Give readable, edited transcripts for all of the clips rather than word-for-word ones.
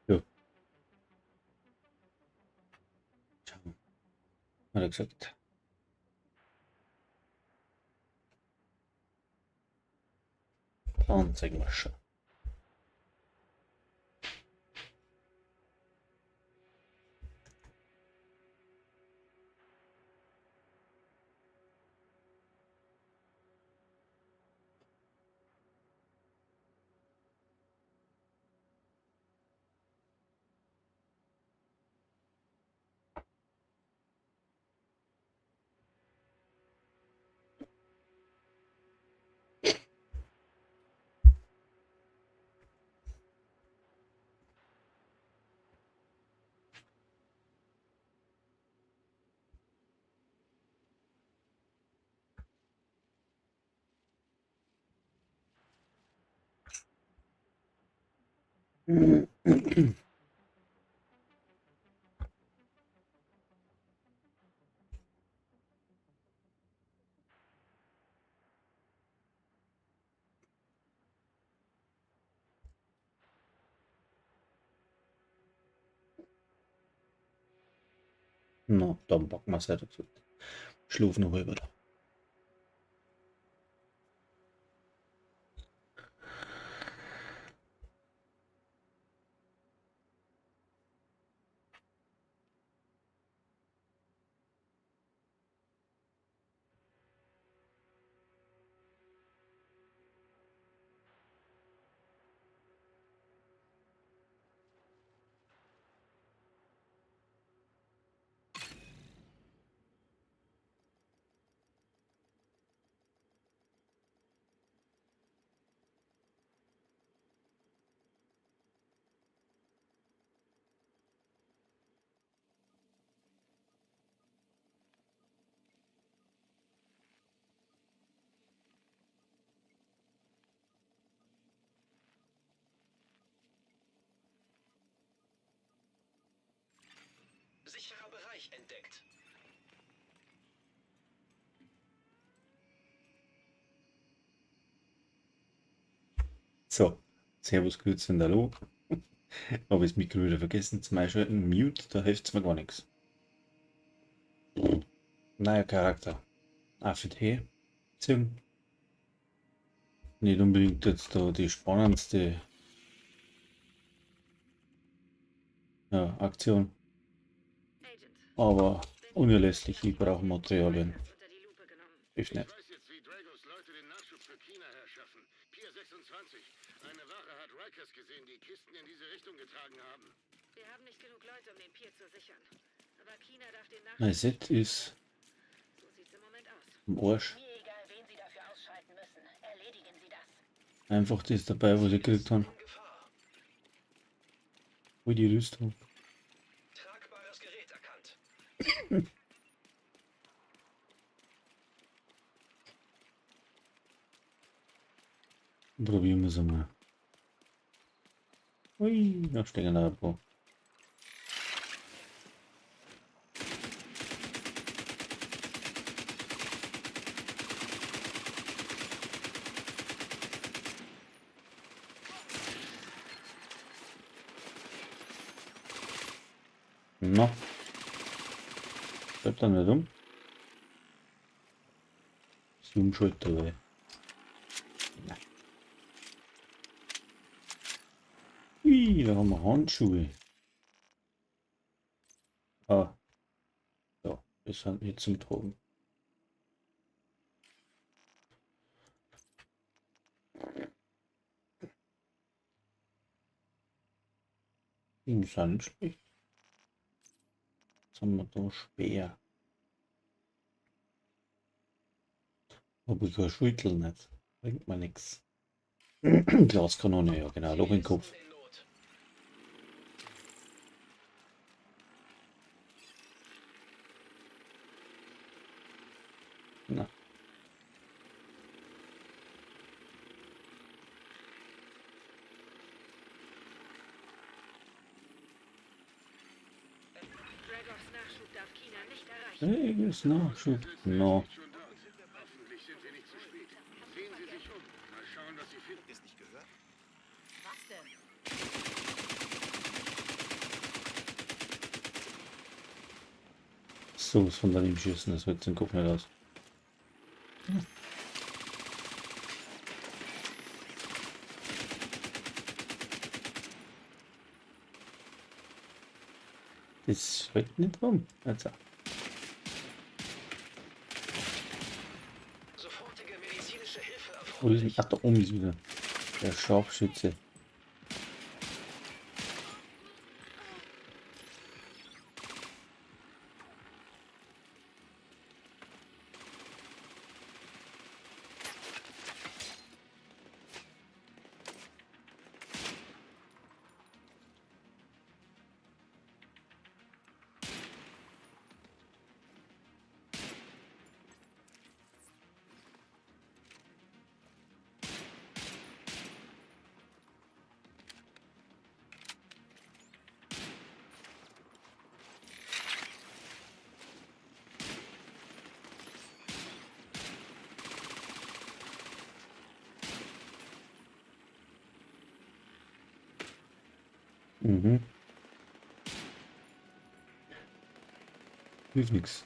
Ja. Hat er gesagt. Dann zeigen wir schon. Na, dann packen wir es halt dazu. Schlafen noch über. Sicherer Bereich entdeckt. So, Servus, Grüße und Hallo. Habe ich das Mikro wieder vergessen zum Einschalten. Mute, da hilft's mir gar nichts. Neuer Charakter. AFT. Beziehung. Nicht unbedingt jetzt da die spannendste, ja, Aktion. Aber unerlässlich, ich brauche Materialien. Hilft nicht. Ich weiß jetzt, wie Dragos Leute den Nachschub für China herschaffen. Pier 26. Eine Wache hat Rikers gesehen, die Kisten in diese Richtung getragen haben. Wir haben nicht genug Leute, um den Pier zu sichern. Aber China darf den Mein Nachschub. Set ist So sieht's im Moment aus. im Arsch. Mir egal, wen Sie dafür ausschalten müssen. Erledigen Sie das. Einfach das dabei, was ich gekriegt habe. In Gefahr. Hol die Rüstung. Tragbares Gerät erkannt. Probieren wir es einmal. Ui, da stecken da ein paar. Na. Bleibt dann nicht um. Umschalten, weil. Nein. Ui, da haben wir Handschuhe. Ah. So, das sind nicht zum Tragen. Die sind nicht schlecht. Jetzt haben wir da Speer. Aber so ein Schultel nicht. Bringt mir nix. Glaskanone, ja genau, Loch in den Kopf. In Not. Na. Dragovs Nachschub darf China nicht erreichen. Hey, ist Nachschub. No. Schon dort. Hoffentlich sind wir nicht zu spät. Sehen Sie sich um. Mal schauen, was Sie finden. Ist nicht gehört? Was denn? So was von daneben schießen, das wird den Kopf nicht aus. Das wird nicht rum. Also. Sofortige medizinische Hilfe Wo ist denn? erforderlich. Ach, da oben ist wieder der Scharfschütze. Mhm. Hilft nix.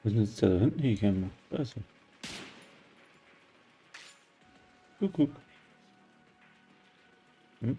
Was ist jetzt da hinten hingekommen? Da ist er. Guck, guck. Hm?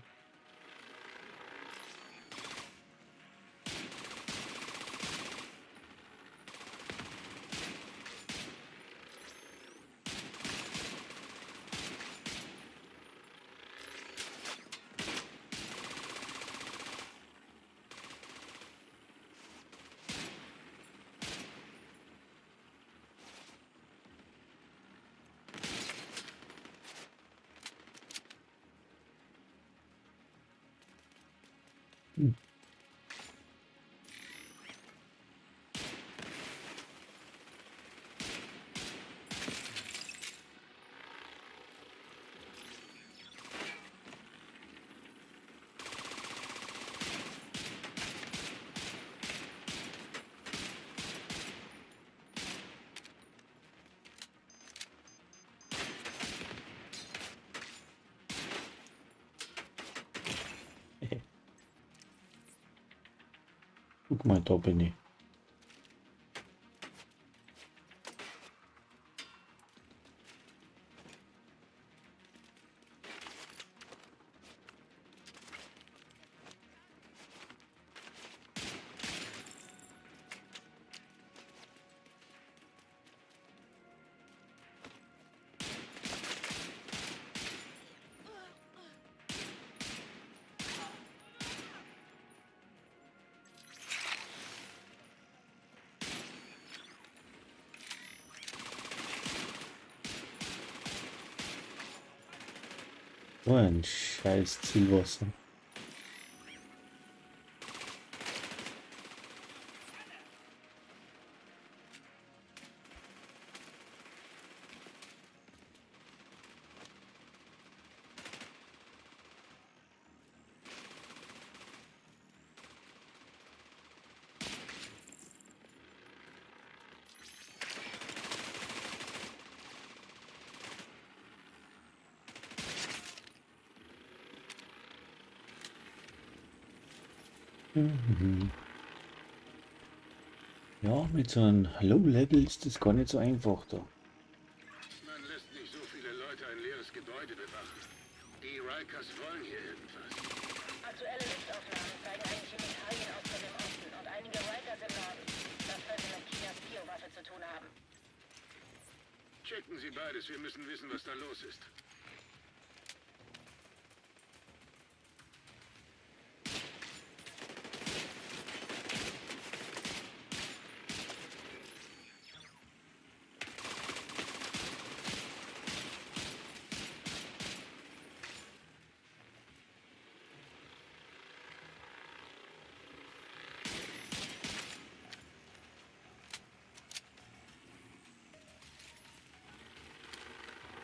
Guck mal, da bin ich. So ein scheiß Zielwasser. Mhm. Ja, mit so einem Low-Level ist das gar nicht so einfach da. Man lässt nicht so viele Leute ein leeres Gebäude bewachen. Die Rikers wollen hier irgendwas. Aktuelle Luftaufnahmen zeigen einen Chemikalienausbruch im Osten und einige Rikers im Norden. Das könnte mit Chinas Biowaffe zu tun haben. Checken Sie beides, wir müssen wissen, was da los ist.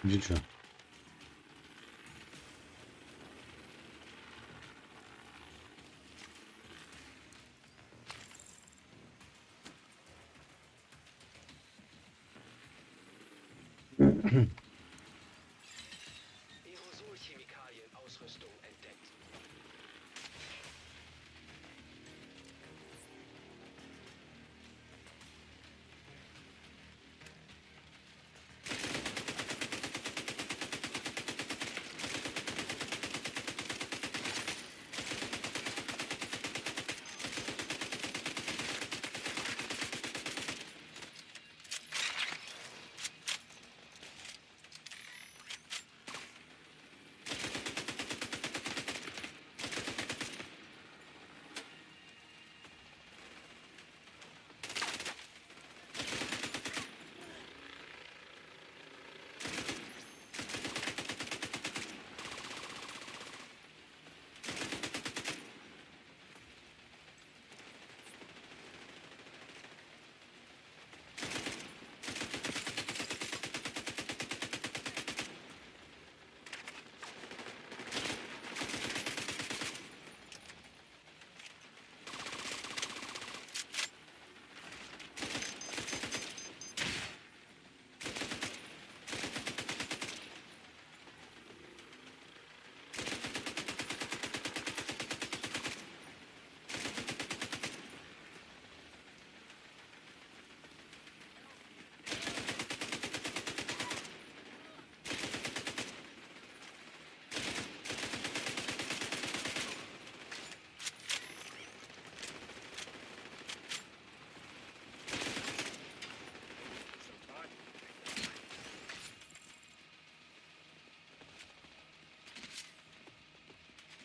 Wird schon. Aerosolchemikalienausrüstung entdeckt.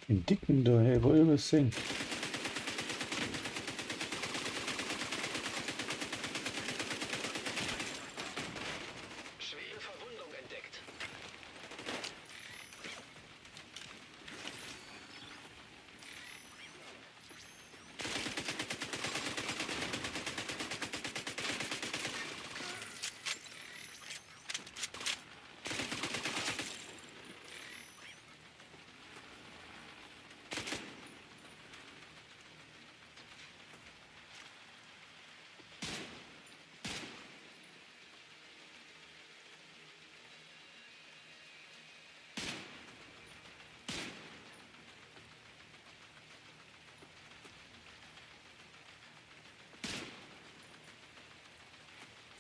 Den Dicken da, hey, wollt ihr was sehen? Schwere Verwundung entdeckt.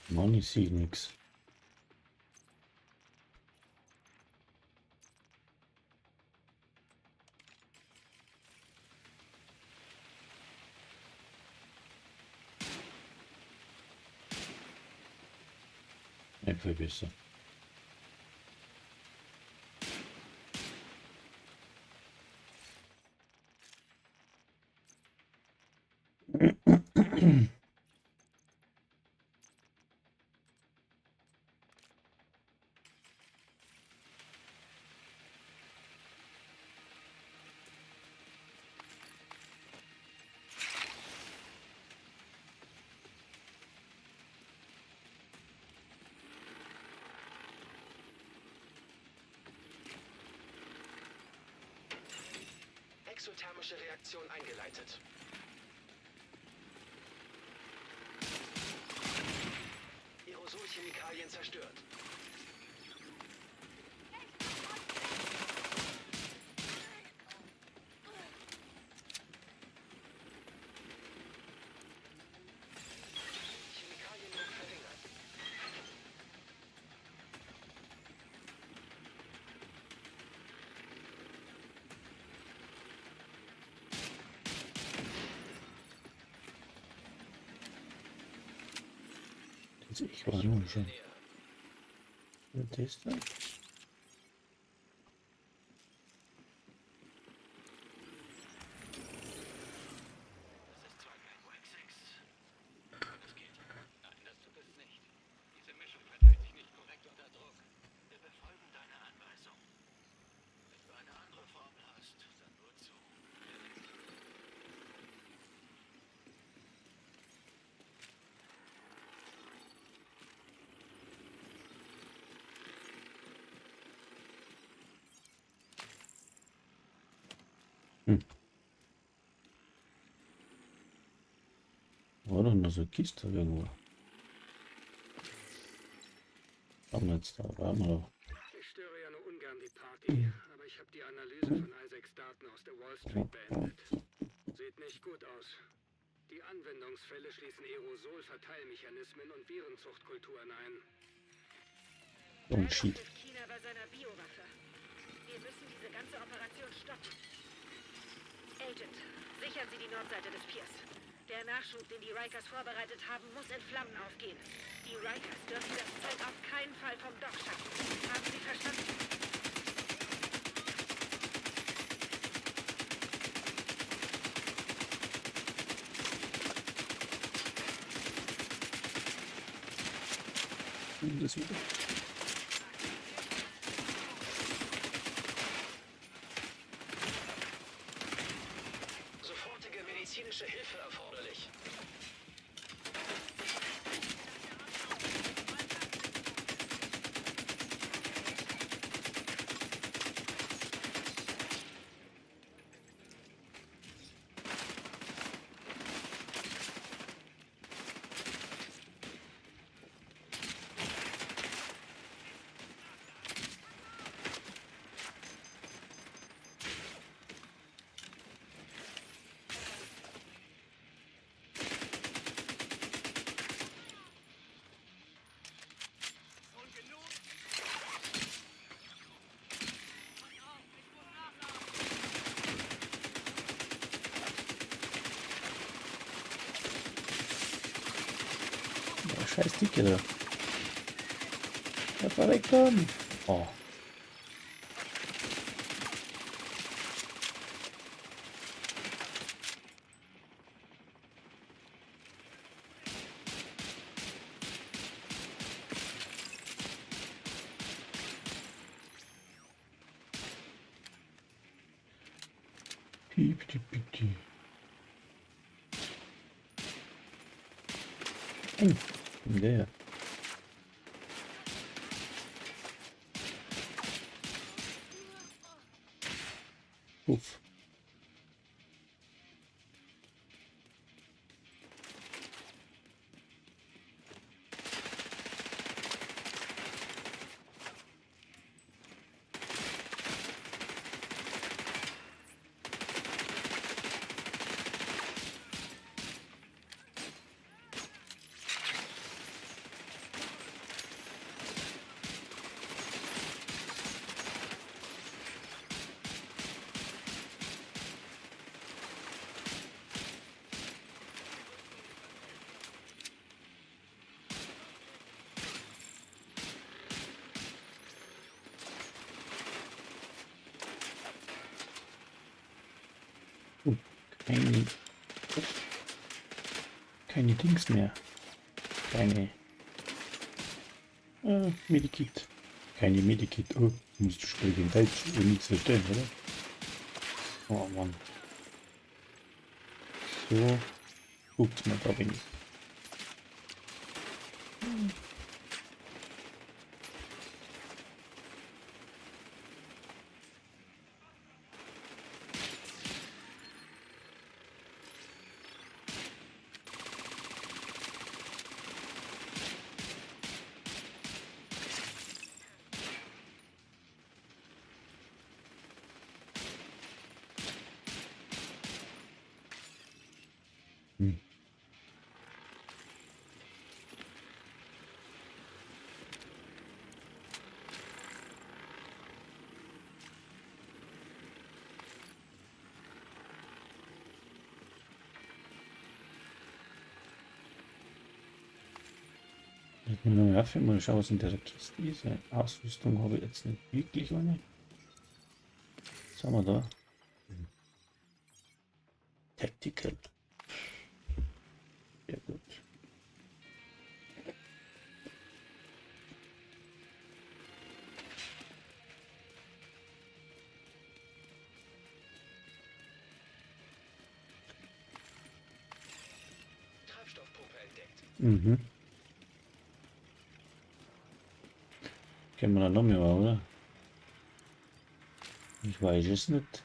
Mann, ich sehe nix. Nicht viel besser. Exothermische Reaktion eingeleitet. Aerosolchemikalien zerstört. Also ich war nun schon. Und das da? Das ist zwar kein Wack 6, aber das geht. Nein, das tut es nicht. Diese Mischung verteilt sich nicht korrekt unter Druck. Wir befolgen deine Anweisung. Wenn du eine andere Formel hast, dann nur zu. War doch noch so eine Kiste irgendwo. Haben wir jetzt da, waren wir da. Ich störe ja nur ungern die Party, aber ich habe die Analyse von Isaacs Daten aus der Wall Street beendet. Sieht nicht gut aus. Die Anwendungsfälle schließen Aerosolverteilmechanismen und Virenzuchtkulturen ein. Oh, Murdoch shit. hilft China bei seiner Biowaffe. Wir müssen diese ganze Operation stoppen. Agent, sichern Sie die Nordseite des Piers. Der Nachschub, den die Rikers vorbereitet haben, muss in Flammen aufgehen. Die Rikers dürfen das Zeug auf keinen Fall vom Dock schaffen. Haben Sie verstanden? Das wieder. Sofortige medizinische Hilfe erforderlich. Ja, scheiß Dicke da. Ja, verreckt dann. Oh. Piep, piep, piep, piep. Der. Uff. Keine, keine Dings mehr. Keine Medikit. Keine Medikit. Oh, musst du sprechen Deutsch und nichts verstehen, oder? Oh Mann. So. Guckt mal, da bin ich. Nur ja, mal schauen, was in der Kiste ist. Ausrüstung habe ich jetzt nicht wirklich eine. Was haben wir da? Tactical. Sehr gut. Treibstoffpumpe entdeckt. Mhm. Kennen wir da noch mehr, oder? Ich weiß es nicht.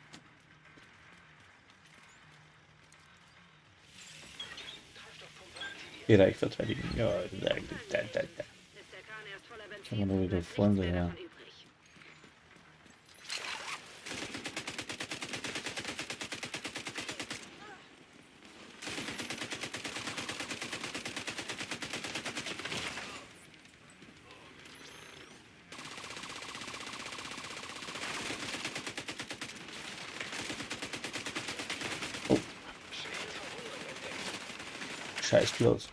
Bereich verteidigen. Ja, da. Ist Kann man da wieder vorne, ja. davon übrig. Oh. Scheiß bloß.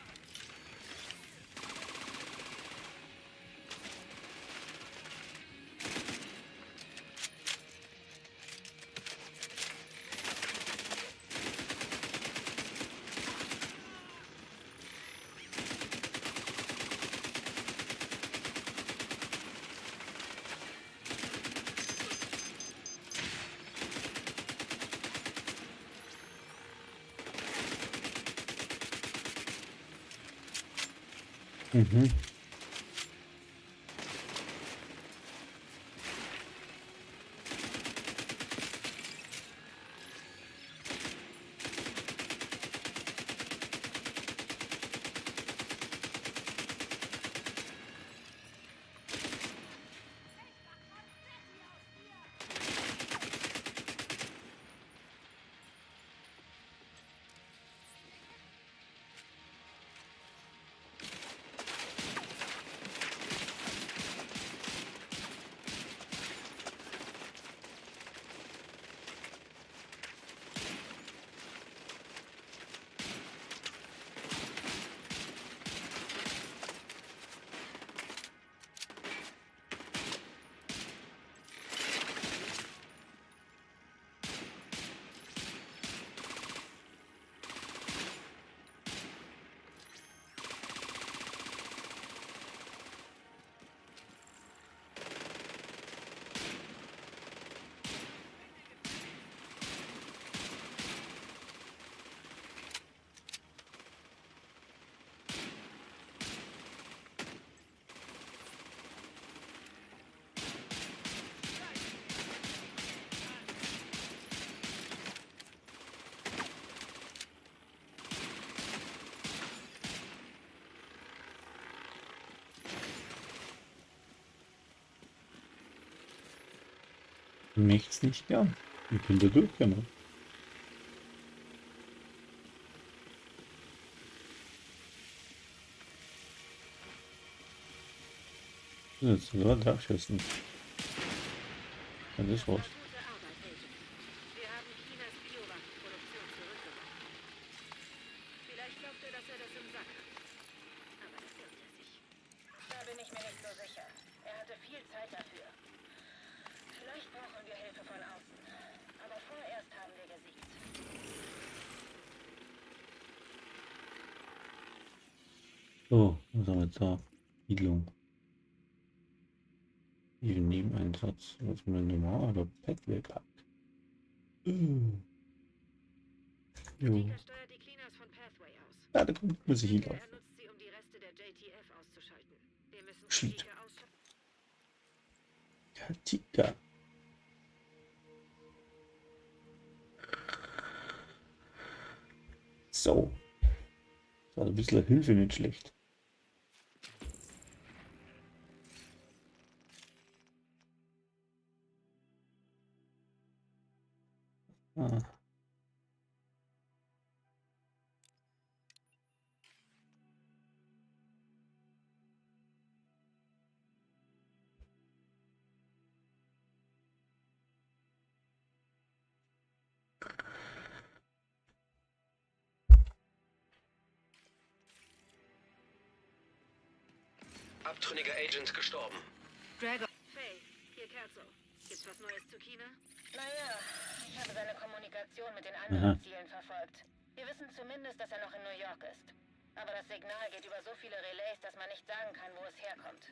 Mhm. Möcht's nicht gern. Ich bin da durchgekommen. Jetzt sogar draufschießen. Ja, das war's. Gute Arbeit, Agent. Wir haben Chinas Biowaffenproduktion zurückgewonnen. Vielleicht glaubt er, dass er das im Sack hat. Aber da irrt er sich. Da bin ich mir nicht so sicher. Er hatte viel Zeit dafür. Vielleicht brauchen wir Hilfe von außen. Aber vorerst haben wir gesiegt. So, was haben wir jetzt da? Siedlung. Hier Nebeneinsatz. Was haben wir denn normal? Oder Pathway Park. Jo. Tika steuert die Cleaners von Pathway aus. Ja, da kommt, muss ich Denke, hinlaufen. er nutzt sie, um die Reste der JTF auszuschalten. Wir müssen Shit. Katika ausschalten. Katika. So. Das war ein bisschen Hilfe nicht schlecht. Ah. Abtrünniger Agent gestorben. Dragon. Faye, hier Kelso. Gibt's was Neues zu Kina? Naja, ich habe seine Kommunikation mit den anderen Aha. Zielen verfolgt. Wir wissen zumindest, dass er noch in New York ist. Aber das Signal geht über so viele Relais, dass man nicht sagen kann, wo es herkommt.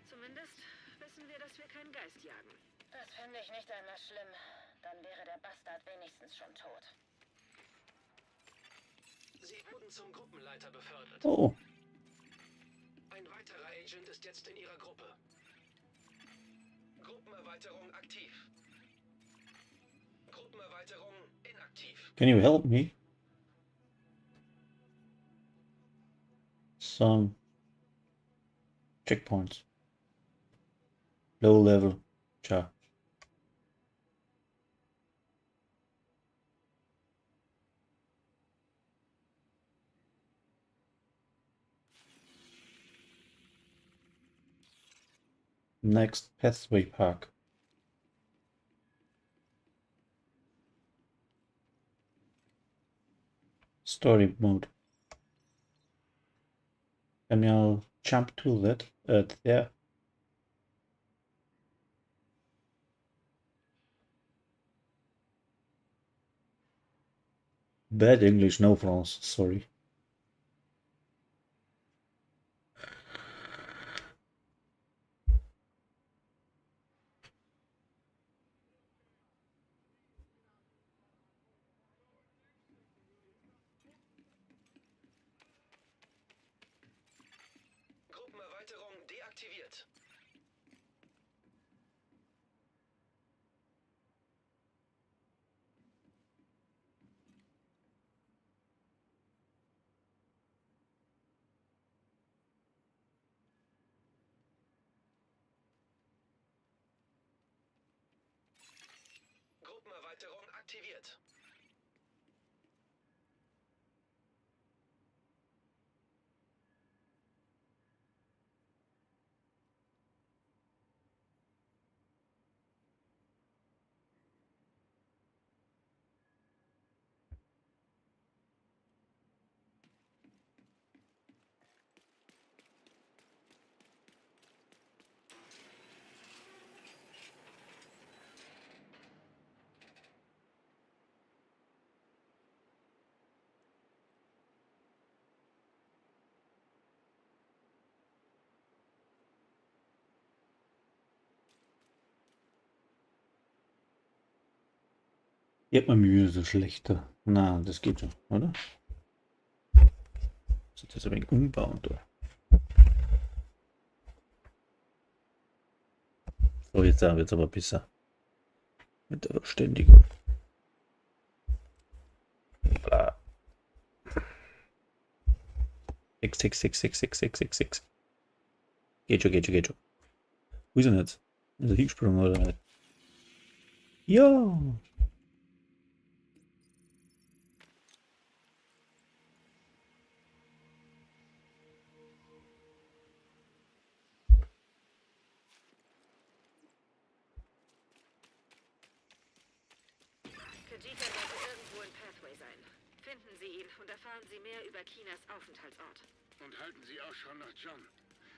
Zumindest wissen wir, dass wir keinen Geist jagen. Das fände ich nicht einmal schlimm. Dann wäre der Bastard wenigstens schon tot. Sie wurden zum Gruppenleiter befördert. Oh, Ein weiterer Agent ist jetzt in Ihrer Gruppe. Gruppenerweiterung aktiv. Gruppenerweiterung inaktiv. can you help me? Some checkpoints. Low level charge. Next Pathway Park. Story mode. Can you jump to that? There. Bad English, no France, sorry. Gruppenerweiterung deaktiviert. Gruppenerweiterung aktiviert. Ich hab mir Mühe, so schlechter. Na, das geht schon, oder? Soll das ein wenig umbauen da. So, jetzt wird's aber besser. Mit der Verständigung. Bla. 6, 6, 6, 6, 6, 6, 6, 6. Geht schon, geht schon, geht schon. Wo ist er denn jetzt? Ist er hingesprungen oder nicht? Ja! Kajika sollte irgendwo in Pathway sein. Finden Sie ihn und erfahren Sie mehr über Kinas Aufenthaltsort. Und halten Sie Ausschau nach John.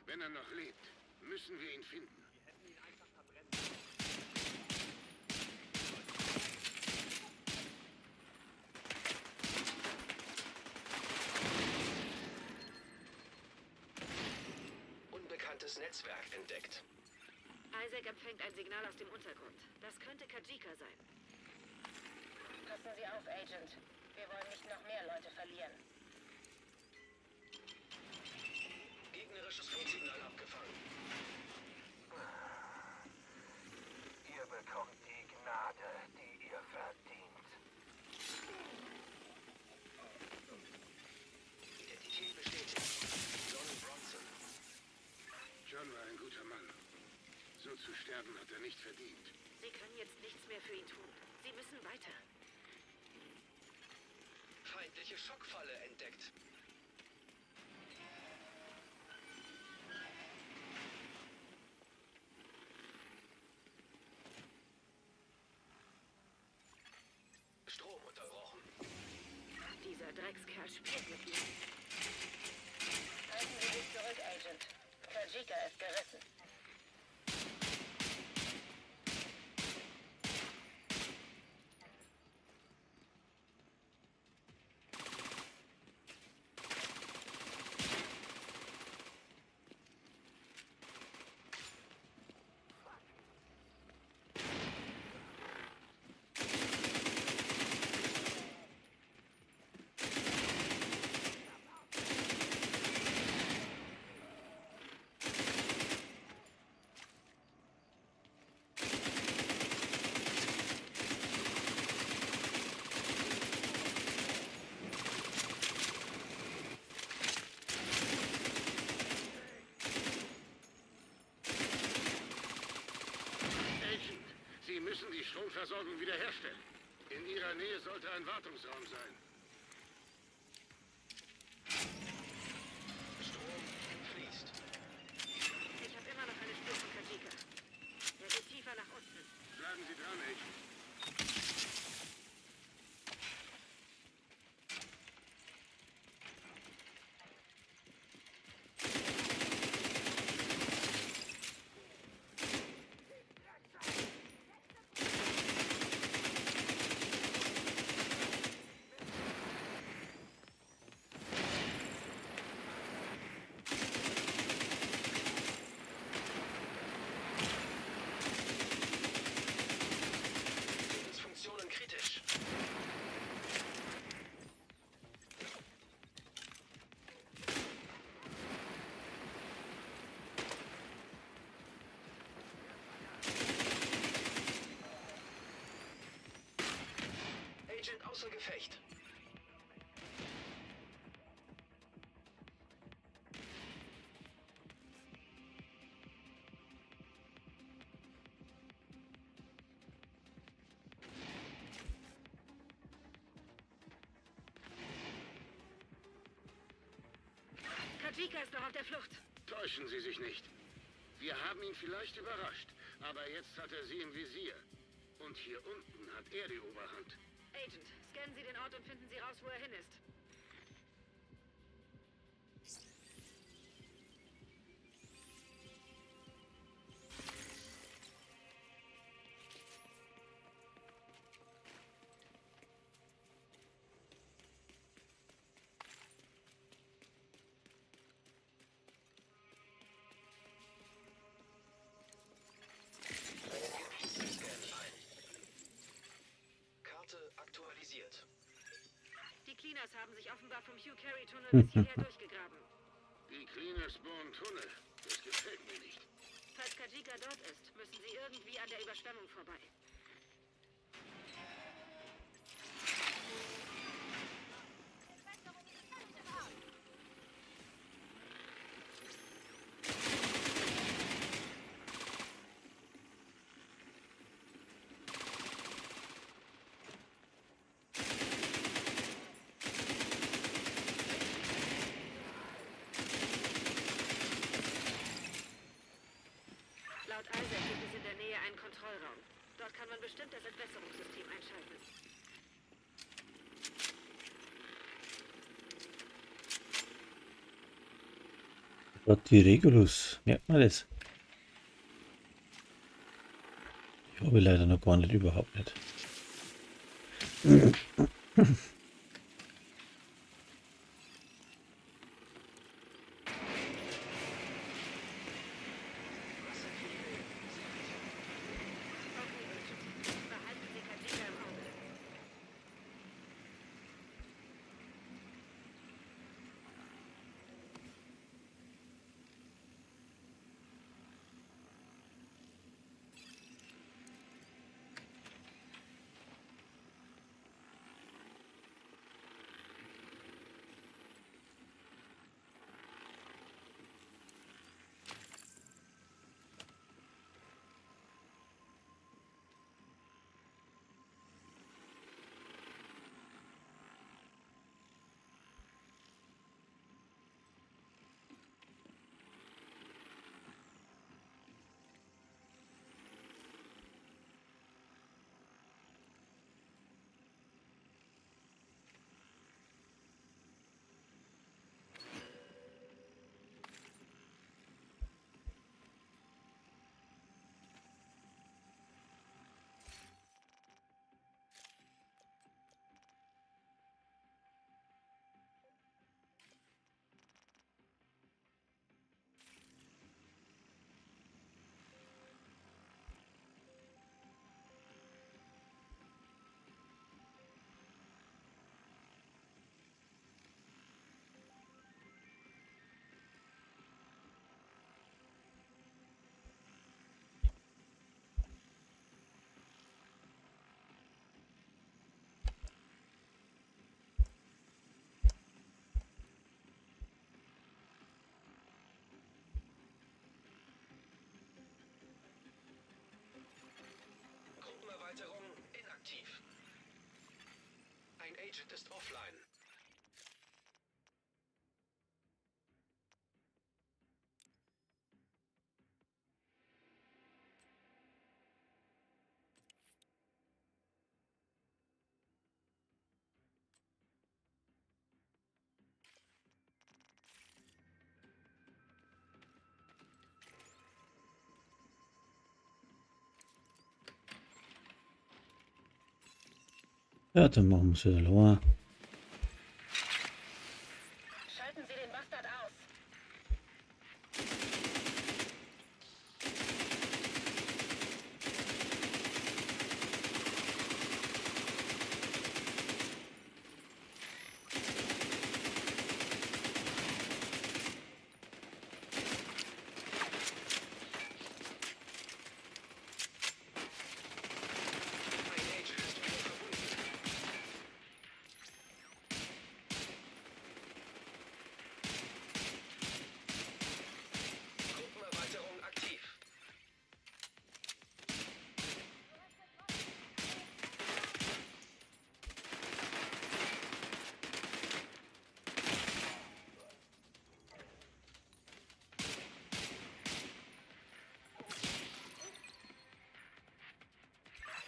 Wenn er noch lebt, müssen wir ihn finden. Unbekanntes Netzwerk entdeckt. Isaac empfängt ein Signal aus dem Untergrund. Das könnte Kajika sein. Passen Sie auf, Agent. Wir wollen nicht noch mehr Leute verlieren. Gegnerisches Funksignal abgefangen. Ihr bekommt die Gnade, die ihr verdient. Identität bestätigt. John Bronson. John war ein guter Mann. So zu sterben hat er nicht verdient. Sie können jetzt nichts mehr für ihn tun. Sie müssen weiter. Feindliche Schockfalle entdeckt. Strom unterbrochen. Dieser Dreckskerl spielt mit Ihnen. Halten Sie sich zurück, Agent. Kajika ist gerissen. Agent, Sie müssen die Stromversorgung wiederherstellen. In Ihrer Nähe sollte ein Wartungsraum sein. Strom fließt. Ich habe immer noch eine Spur von Kajika. Er geht tiefer nach unten. Bleiben Sie dran, Agent. Lebensfunktionen kritisch. Agent außer Gefecht. Kajika ist noch auf der Flucht. Täuschen Sie sich nicht. Wir haben ihn vielleicht überrascht, aber jetzt hat er Sie im Visier. Und hier unten hat er die Oberhand. Agent, scannen Sie den Ort und finden Sie raus, wo er hin ist. Gebietsscan ein. Karte aktualisiert. Die Cleaners haben sich offenbar vom Hugh Carey Tunnel bis hierher durchgegraben. Die Cleaners bohren Tunnel. Das gefällt mir nicht. Falls Kajika dort ist, müssen sie irgendwie an der Überschwemmung vorbei. Laut Isaac gibt es in der Nähe einen Kontrollraum. Dort kann man bestimmt das Entwässerungssystem einschalten. Gerade die Regulus, merkt man das? Ich habe leider noch gar nicht, überhaupt nicht. Okay, Agent. Behalten Sie Kajika im Auge. Agent ist offline. Ja, dann machen wir es wieder lower. Schalten Sie den Bastard aus. Ein Agent ist wieder verbunden. Gruppenerweiterung aktiv.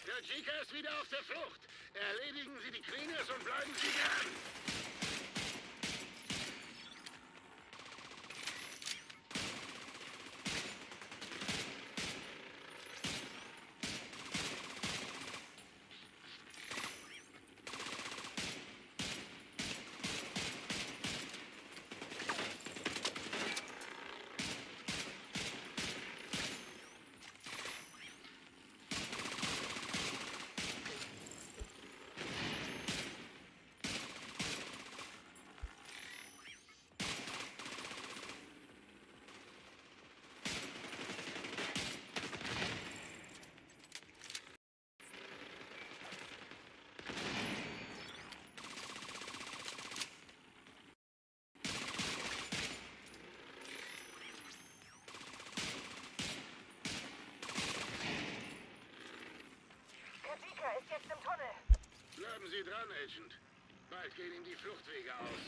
Kajika ist wieder auf der Flucht. Erledigen Sie die Cleaners und bleiben Sie dran. Kajika ist jetzt im Tunnel. Bleiben Sie dran, Agent. Bald gehen ihm die Fluchtwege aus.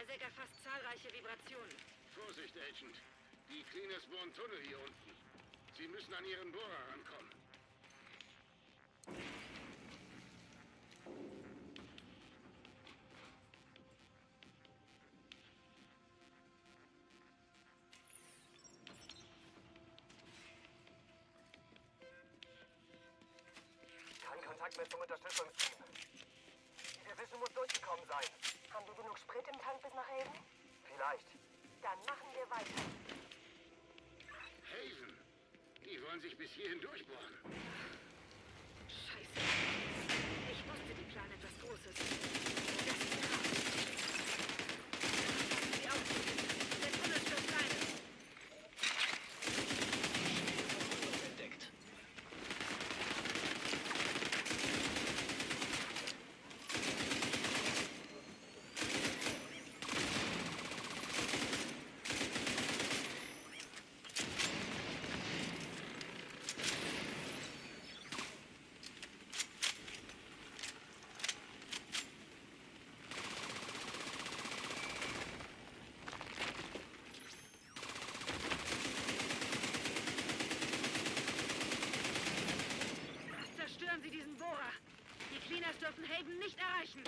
Isaac erfasst zahlreiche Vibrationen. Vorsicht, Agent. Die Cleaners bohren Tunnel hier unten. Sie müssen an ihren Bohrer rankommen. Kein Kontakt mehr zum Unterstützungsteam. Die Division muss durchgekommen sein. Haben wir genug Sprit im Tank bis nach Haven? Vielleicht. Dann machen wir weiter. Haven. Die wollen sich bis hierhin durchbohren. Scheiße. Ich wusste, die planen etwas Großes. Das ist krass. Passen Sie auf, Agent. Der Tunnel stürzt ein. Verwundung entdeckt. Zerstören Sie diesen Bohrer. Die Cleaners dürfen Haven nicht erreichen.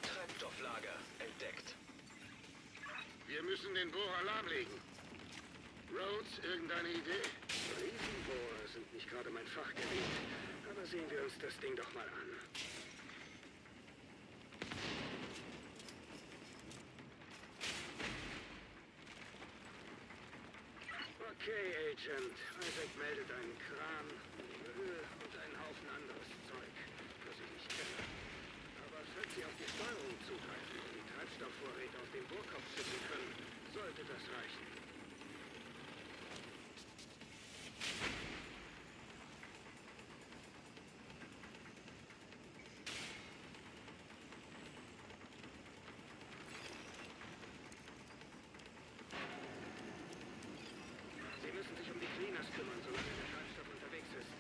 Treibstofflager entdeckt. Wir müssen den Bohrer lahmlegen. Rhodes, irgendeine Idee? Riesenbohrer sind nicht gerade mein Fachgebiet. Aber sehen wir uns das Ding doch mal an. Okay, Agent. Isaac meldet einen Kran, Menge Öl und einen Haufen anderes Zeug, das ich nicht kenne. Aber falls Sie auf die Steuerung zugreifen und die Treibstoffvorräte auf den Bohrkopf schicken können, sollte das reichen. Sie müssen sich um die Cleaners kümmern, solange der Treibstoff unterwegs ist.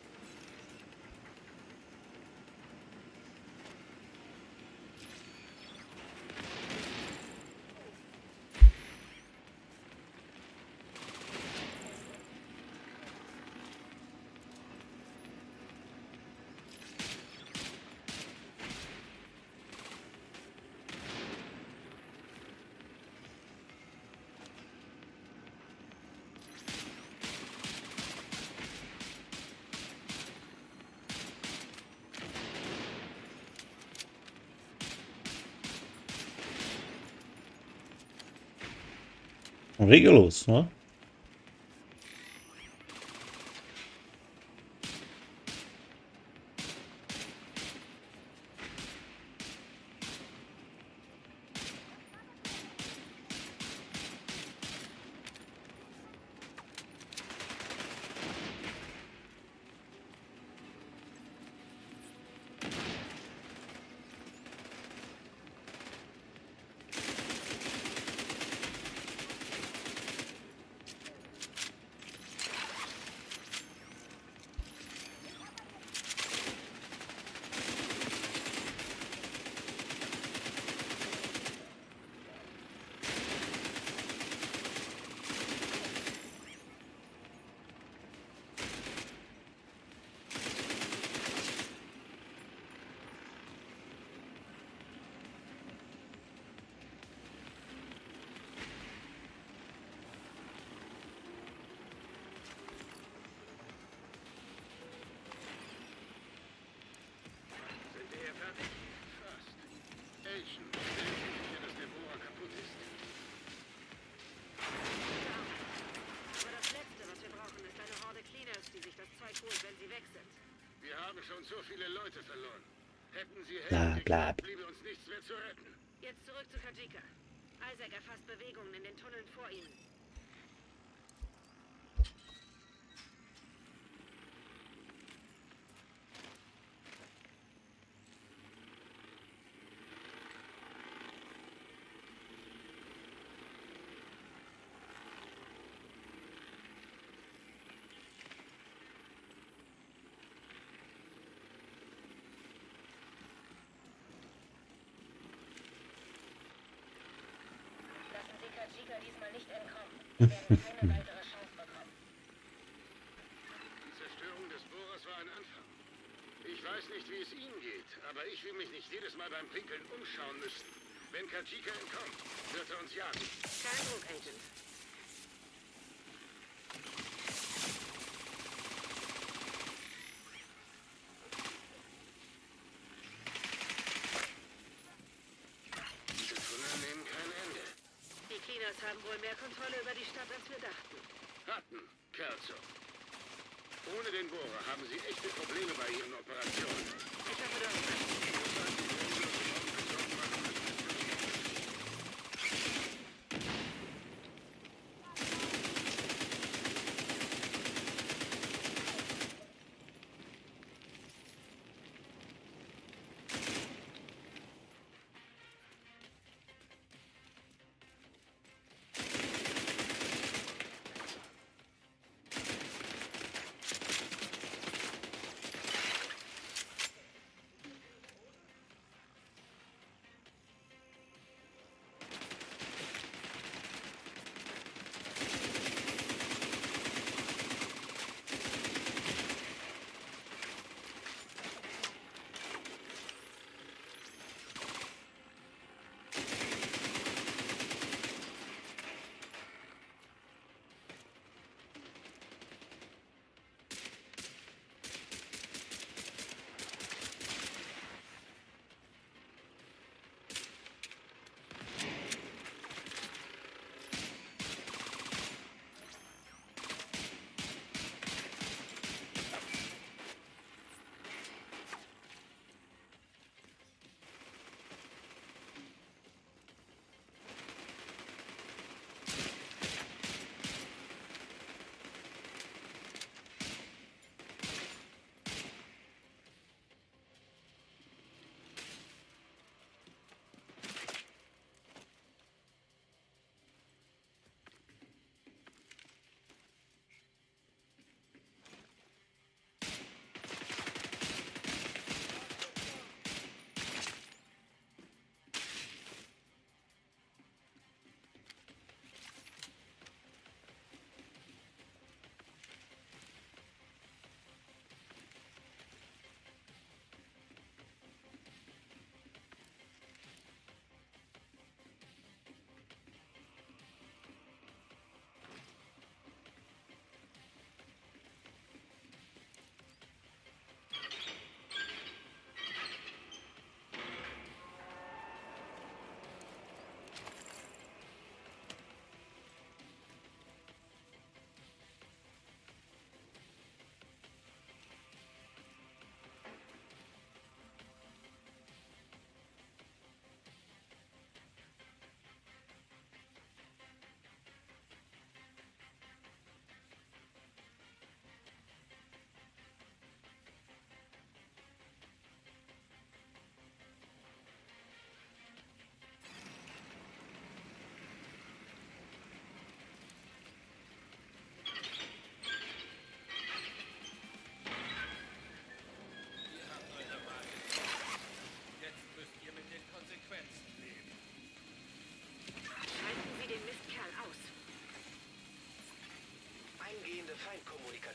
Regellos, ne? Sind wir hier fertig? Fast. Agent, stellen Sie sicher, dass der Bohrer kaputt ist. Aber das Letzte, was wir brauchen, ist eine Horde Cleaners, die sich das Zeug holt, wenn sie weg sind. Wir haben schon so viele Leute verloren. Hätten sie Bla, Helden bla. geklappt, bliebe uns nichts mehr zu retten. Jetzt zurück zu Kajika. Isaac erfasst Bewegungen in den Tunneln vor ihnen. Lassen Sie Kajika diesmal nicht entkommen. Sie werden keine weitere Chance bekommen. Die Zerstörung des Bohrers war ein Anfang. Ich weiß nicht, wie es Ihnen geht, aber ich will mich nicht jedes Mal beim Pinkeln umschauen müssen. Wenn Kajika entkommt, wird er uns jagen. Kein Druck, Agent. Diese Tunnel nehmen kein Ende. Die Cleaners haben wohl mehr Kontrolle über die Stadt, als wir dachten. Hatten, Kelso. Ohne den Bohrer haben sie echte Probleme bei ihren Operationen. Ich hoffe, du hast recht.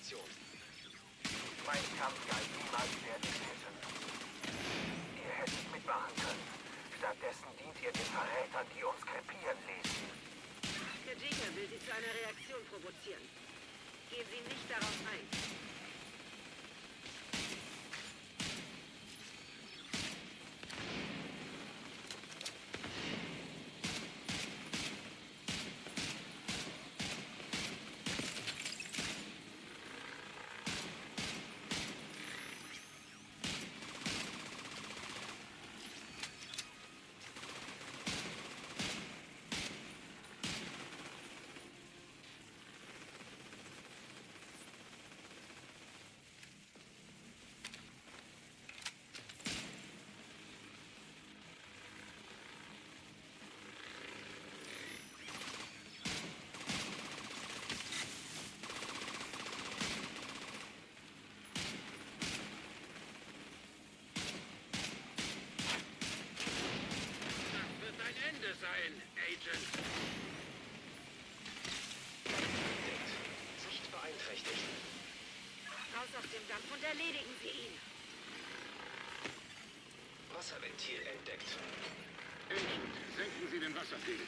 Position. Mein Kampf galt niemals der Division. Ihr hättet mitmachen können. Stattdessen dient ihr den Verrätern, die uns krepieren ließen. Kajika will Sie zu einer Reaktion provozieren. Gehen Sie nicht darauf ein. Das wird dein Ende sein, Agent. Entdeckt. Sicht beeinträchtigt. Raus aus dem Dampf und erledigen Sie ihn. Wasserventil entdeckt. Agent, senken Sie den Wasserpegel.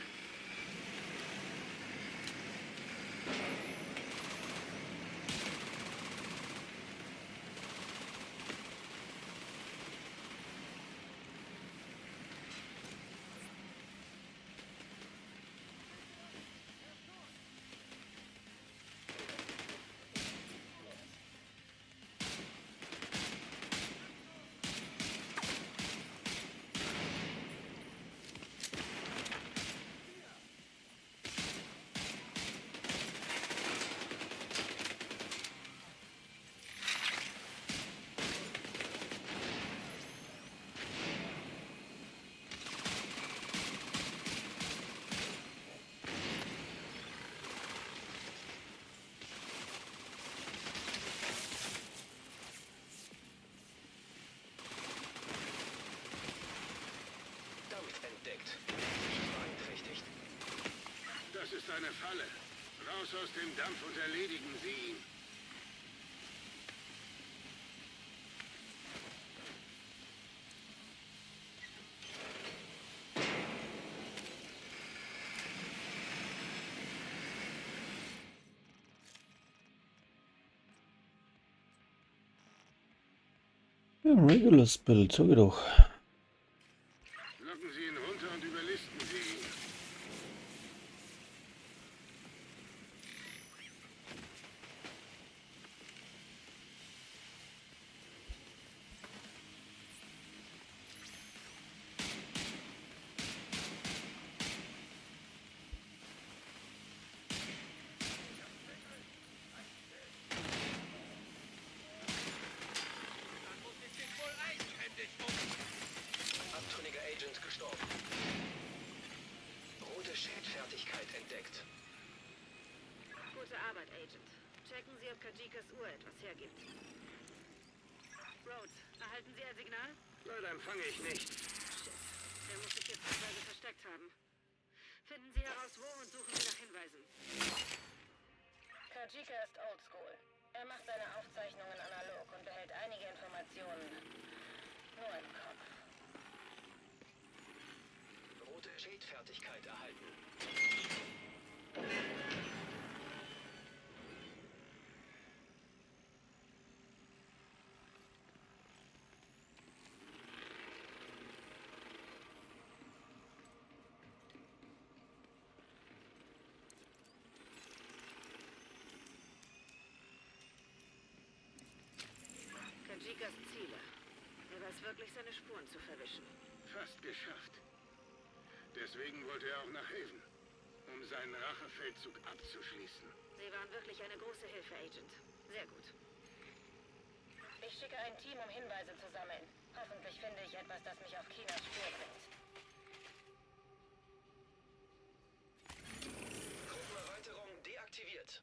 Dampf entdeckt. Sicht beeinträchtigt. Das ist eine Falle. Raus aus dem Dampf und erledigen Sie ihn. Ja, Regular Build, sag ich doch. Locken Sie ihn runter und überlisten Sie ihn. Abtrünniger Agent gestorben. Rote Schildfertigkeit entdeckt. Gute Arbeit, Agent. Checken Sie, ob Kajikas Uhr etwas hergibt. Rhodes, erhalten Sie ein Signal? Leider empfange ich nichts. Shit. Er muss sich jetzt teilweise versteckt haben. Finden Sie heraus, wo und suchen Sie nach Hinweisen. Kajika ist oldschool. Er macht seine Aufzeichnungen analog und behält einige Informationen nur im Kopf. Rote Schildfertigkeit erhalten. Kajikas Ziele. Er weiß wirklich, seine Spuren zu verwischen. Fast geschafft. Deswegen wollte er auch nach Haven, um seinen Rachefeldzug abzuschließen. Sie waren wirklich eine große Hilfe, Agent. Sehr gut. Ich schicke ein Team, um Hinweise zu sammeln. Hoffentlich finde ich etwas, das mich auf Kinas Spur bringt. Gruppenerweiterung deaktiviert.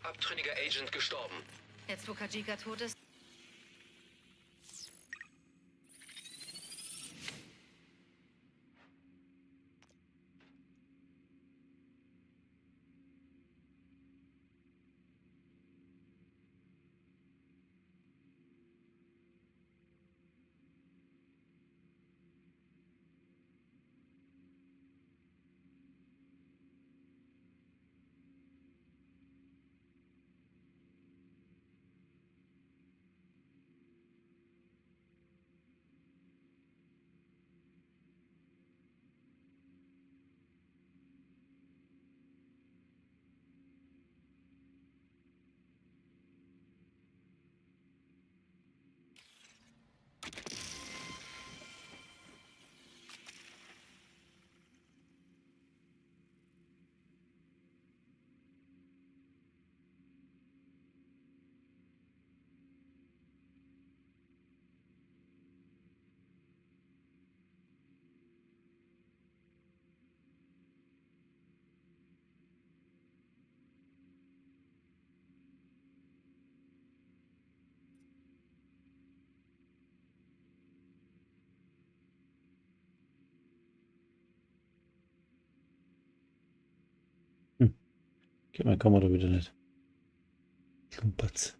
Abtrünniger Agent gestorben. Jetzt, wo Kajika tot ist, Geht meine Kamera wieder nicht. Klumpert's.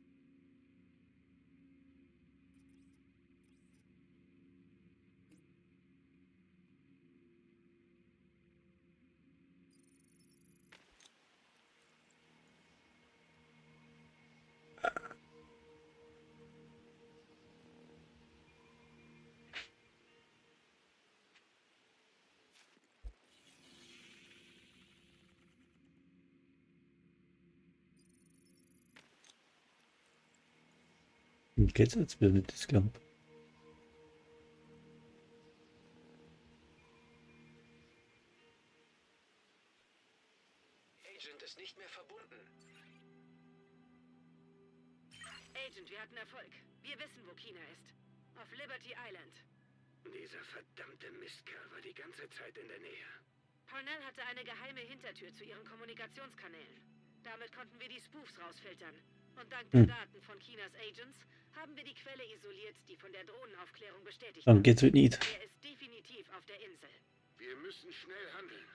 Und geht's jetzt wieder nicht, das Klump. Agent ist nicht mehr verbunden. Agent, wir hatten Erfolg. Wir wissen, wo Kina ist. Auf Liberty Island. Dieser verdammte Mistkerl war die ganze Zeit in der Nähe. Parnell hatte eine geheime Hintertür zu ihren Kommunikationskanälen. Damit konnten wir die Spoofs rausfiltern. Und dank der Daten von Kinas Agents haben wir die Quelle isoliert, die von der Drohnenaufklärung bestätigt Dann wird. geht's heute nicht. Er ist definitiv auf der Insel. Wir müssen schnell handeln.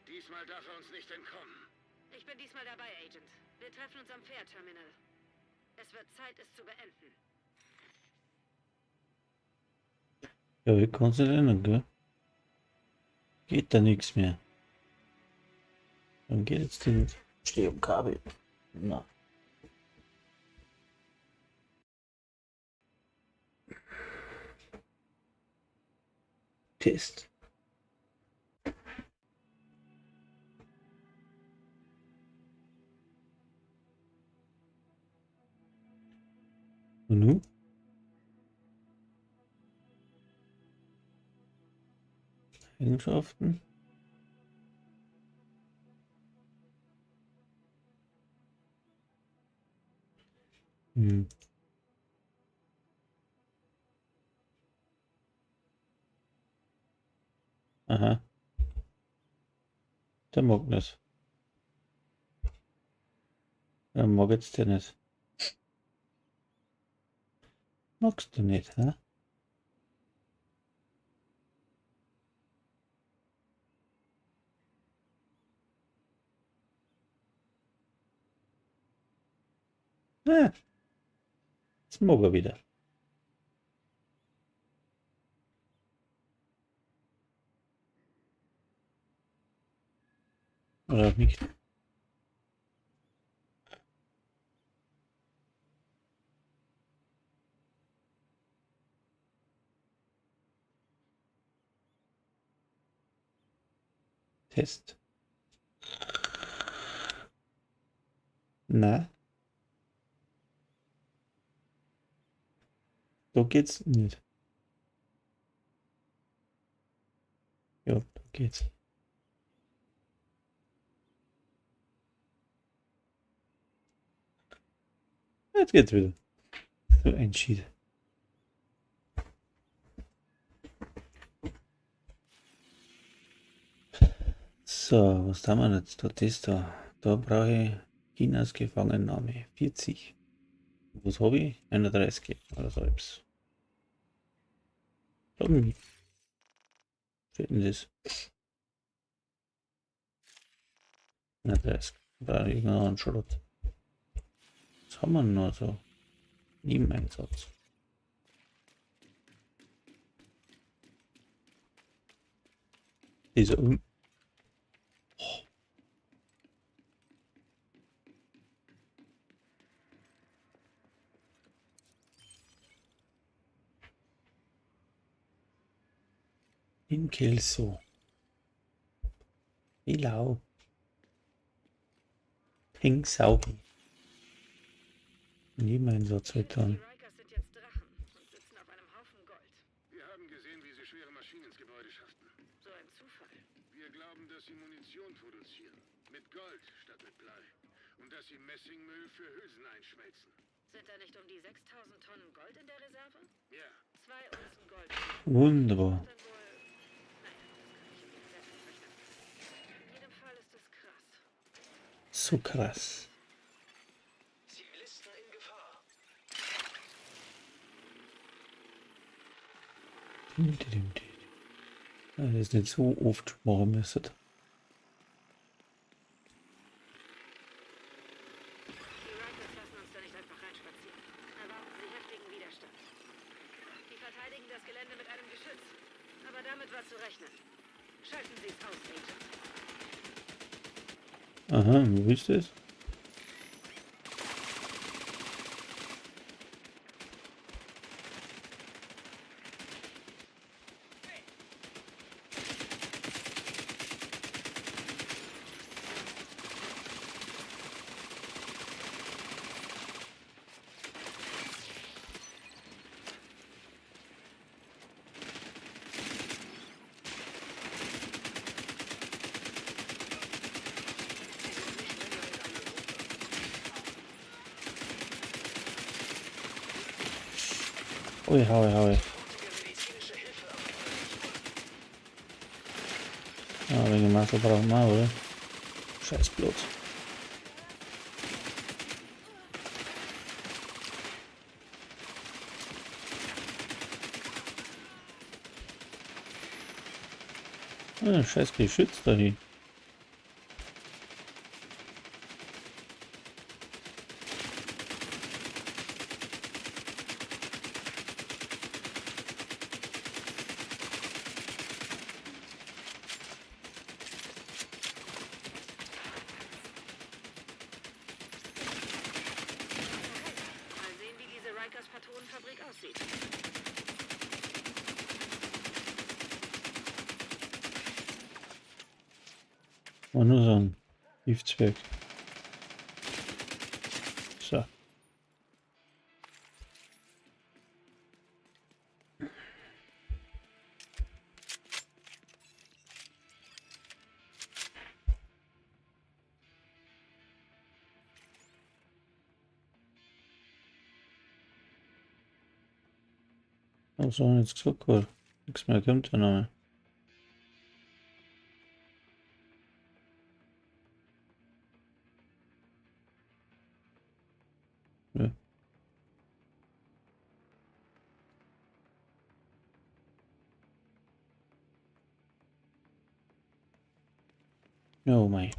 Diesmal darf er uns nicht entkommen. Ich bin diesmal dabei, Agent. Wir treffen uns am Fährterminal. Es wird Zeit, es zu beenden. Ja, wir können es nicht ändern, gell? Geht da nichts mehr. Dann geht jetzt die nicht. Steh am Kabel. Na. Test. Und nun? Eigenschaften. Aha. Der mag nicht. Der mag jetzt der nicht. Magst du nicht, hä? Na, jetzt mag er wieder. Oder auch nicht. Test. Na? So geht's nicht. Ja, da geht's. Jetzt geht's wieder. So ein Schied. So, was haben wir jetzt da? Das da. Da brauche ich Chinas Gefangennahme. 40. Was habe ich? 31. Oder so etwas. Wie steht denn das? 31. Brauche ich noch einen Schrott. Was haben wir noch so? Nebeneinsatz. Dieser Oh. In Kelso. Ilau. Pink Saubi. Nebeneinsatz halt dann. Die Rikers sind jetzt Drachen und sitzen auf einem Haufen Gold. dass sie Munition produzieren. Mit Gold statt mit Blei. Und dass sie Messingmüll für Hülsen einschmelzen. Sind da nicht um die 6000 Tonnen Gold in der Reserve? Ja. 2 Unzen Gold. Wunderbar. Dann wohl. Naja, das kann ich mir selbst rechnen. In jedem Fall ist es krass. So krass. Zivilisten in Gefahr. Das ist nicht so oft machen müssen. Die Rikers lassen uns da nicht einfach reinspazieren. Erwarten Sie heftigen Widerstand. Die verteidigen das Gelände mit einem Geschütz. Aber damit war zu rechnen. Schalten Sie es aus, Agent. Aha, wo ist das? Ui, hau, hau. Ah, wegen Wasser brauchen wir, oder? Scheiß Blut. Ah, scheiß Geschütz da hin. Mal sehen, wie diese Rikers Patronenfabrik aussieht. War nur so ein Giftzwerg. So. Was soll jetzt gesagt worden? Nichts mehr kommt ja noch mehr. Ja. Oh mein.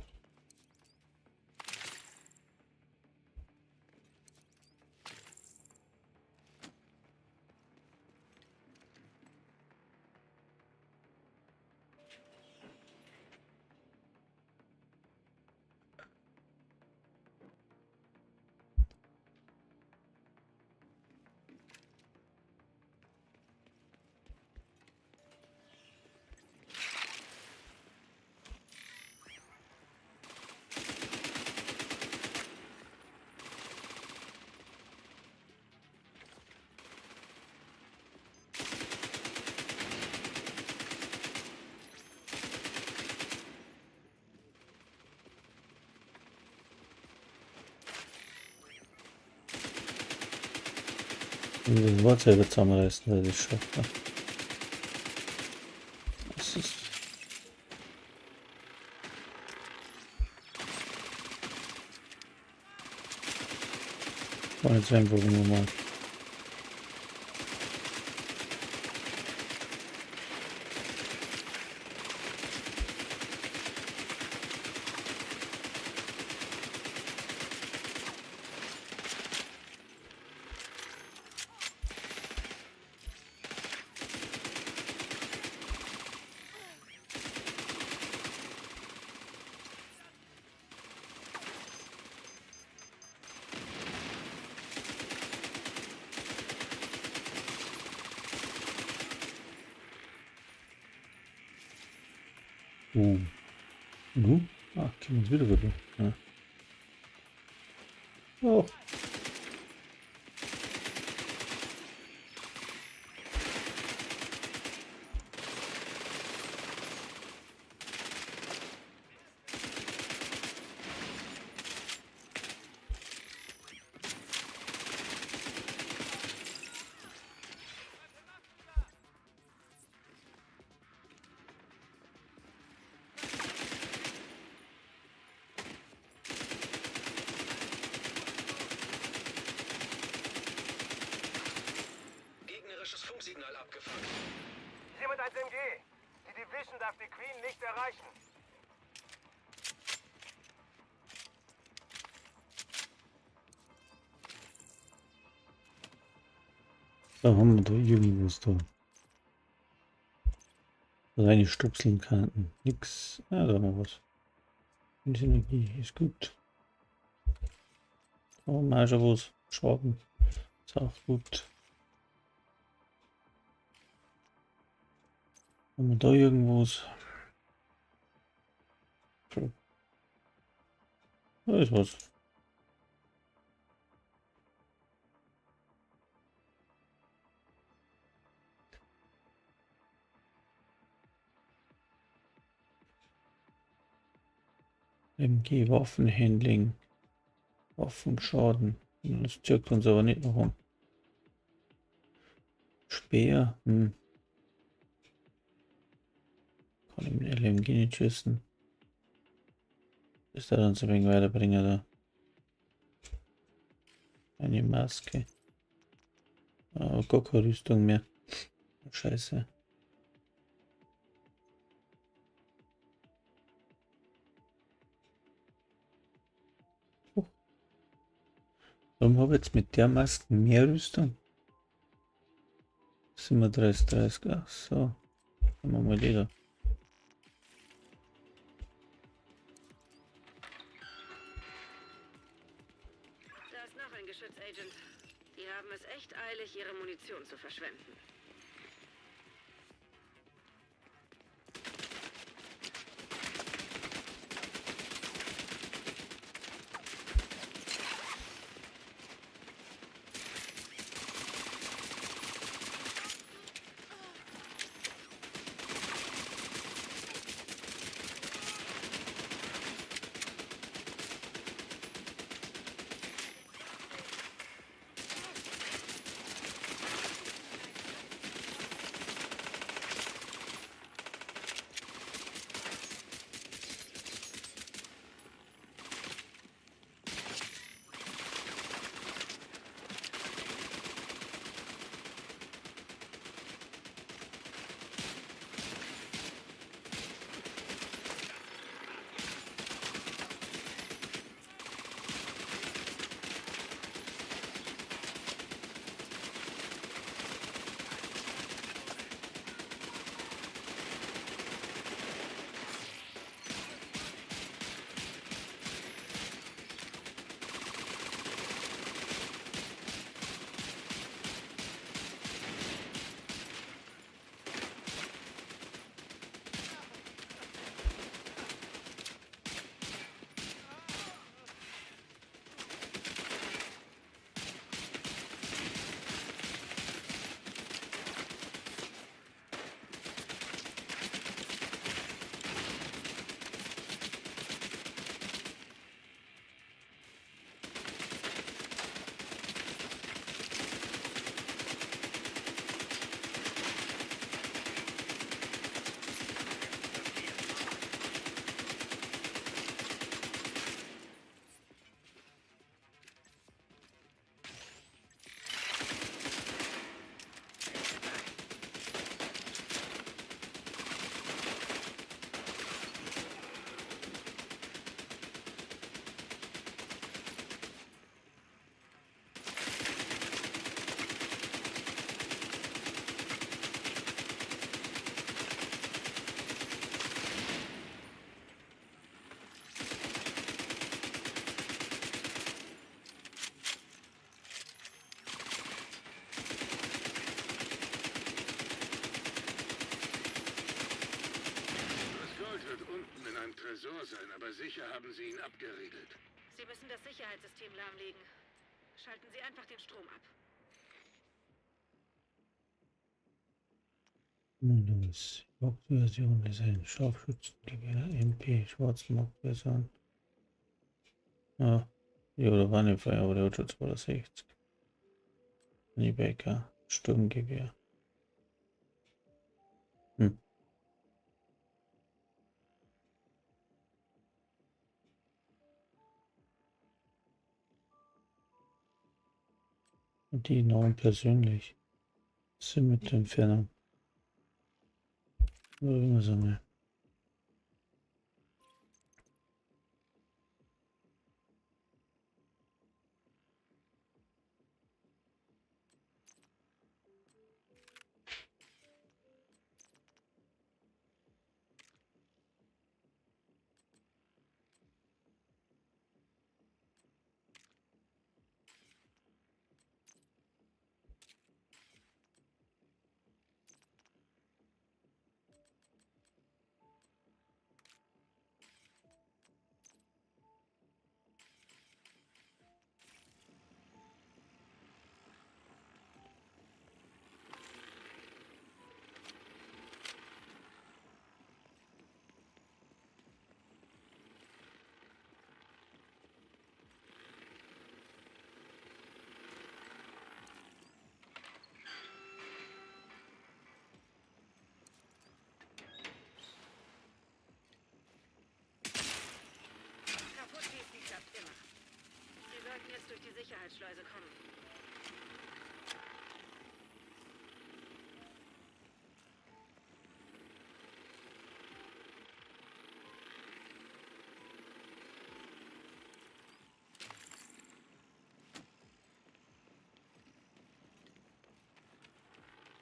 Und das Wort selber zusammenreißen, weil das schafft. Ne? Das ist. War jetzt einfach nur mal. Boom. Nu? Ah, können wir uns wieder rüber. Ja. Oh. Mission darf die Queen nicht erreichen. Da haben wir da irgendwas da. Reine Stupseln kannten. Nix. Ja, da haben wir was. Energie ist gut. Da haben wir auch schon was. Schaden. Ist auch gut. Haben wir da irgendwas? Da ist was. MG Waffenhandling, Waffenschaden. Das zeigt uns aber nicht noch an. Speer, Kann ich mit LMG nicht schießen. Ist da dann so ein wenig weiterbringen da. Eine Maske. Ah, gar keine Rüstung mehr. Scheiße. Warum habe ich jetzt mit der Maske mehr Rüstung? 37, 30, ach so. Haben wir mal die da. Da ist noch ein Geschütz, Agent. Die haben es echt eilig, ihre Munition zu verschwenden. Tresor sein, aber sicher haben sie ihn abgeriegelt. Sie müssen das Sicherheitssystem lahmlegen. Schalten Sie einfach den Strom ab. Los. Hauptversion ist ein Scharfschützengewehr, MP, Schwarzmarktversion. Ah, ja, da war nicht Feuer, aber der hat schon 260. Baker, Sturmgewehr. Und die Namen persönlich sind mit der Entfernung. Irgendwas. Kaputtschießen klappt immer. Sie sollten jetzt durch die Sicherheitsschleuse kommen.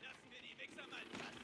Lassen wir die Wichser mal tanzen.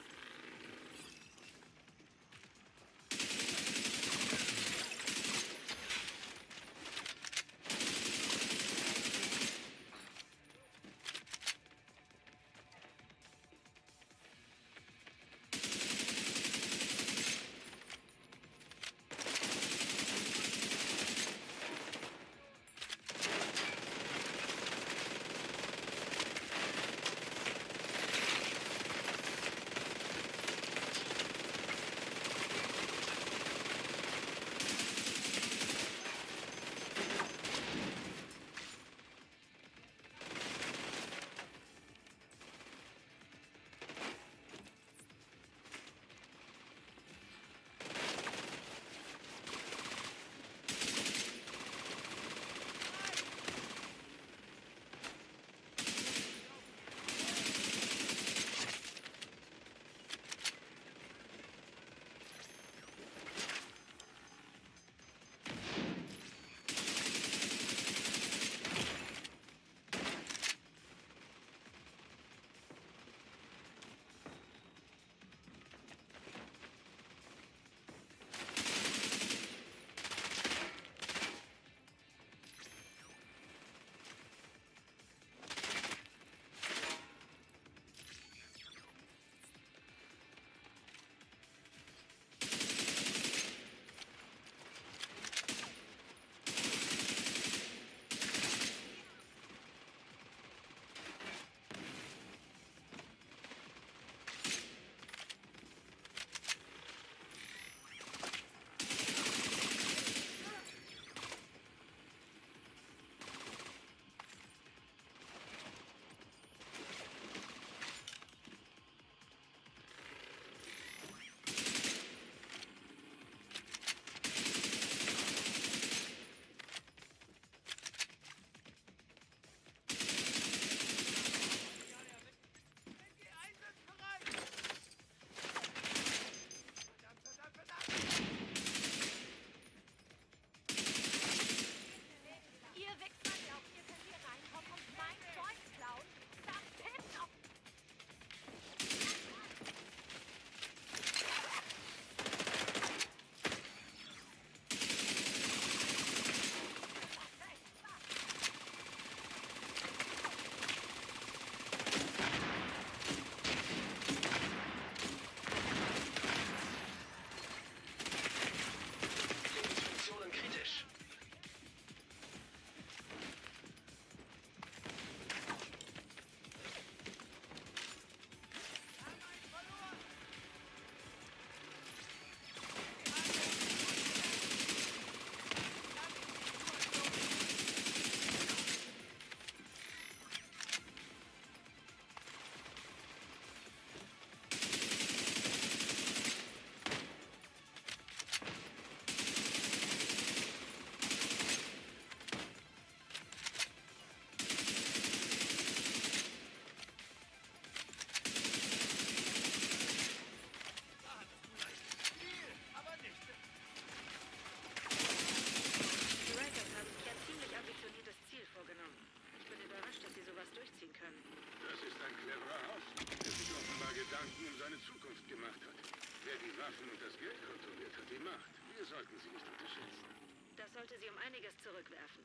sollte sie um einiges zurückwerfen.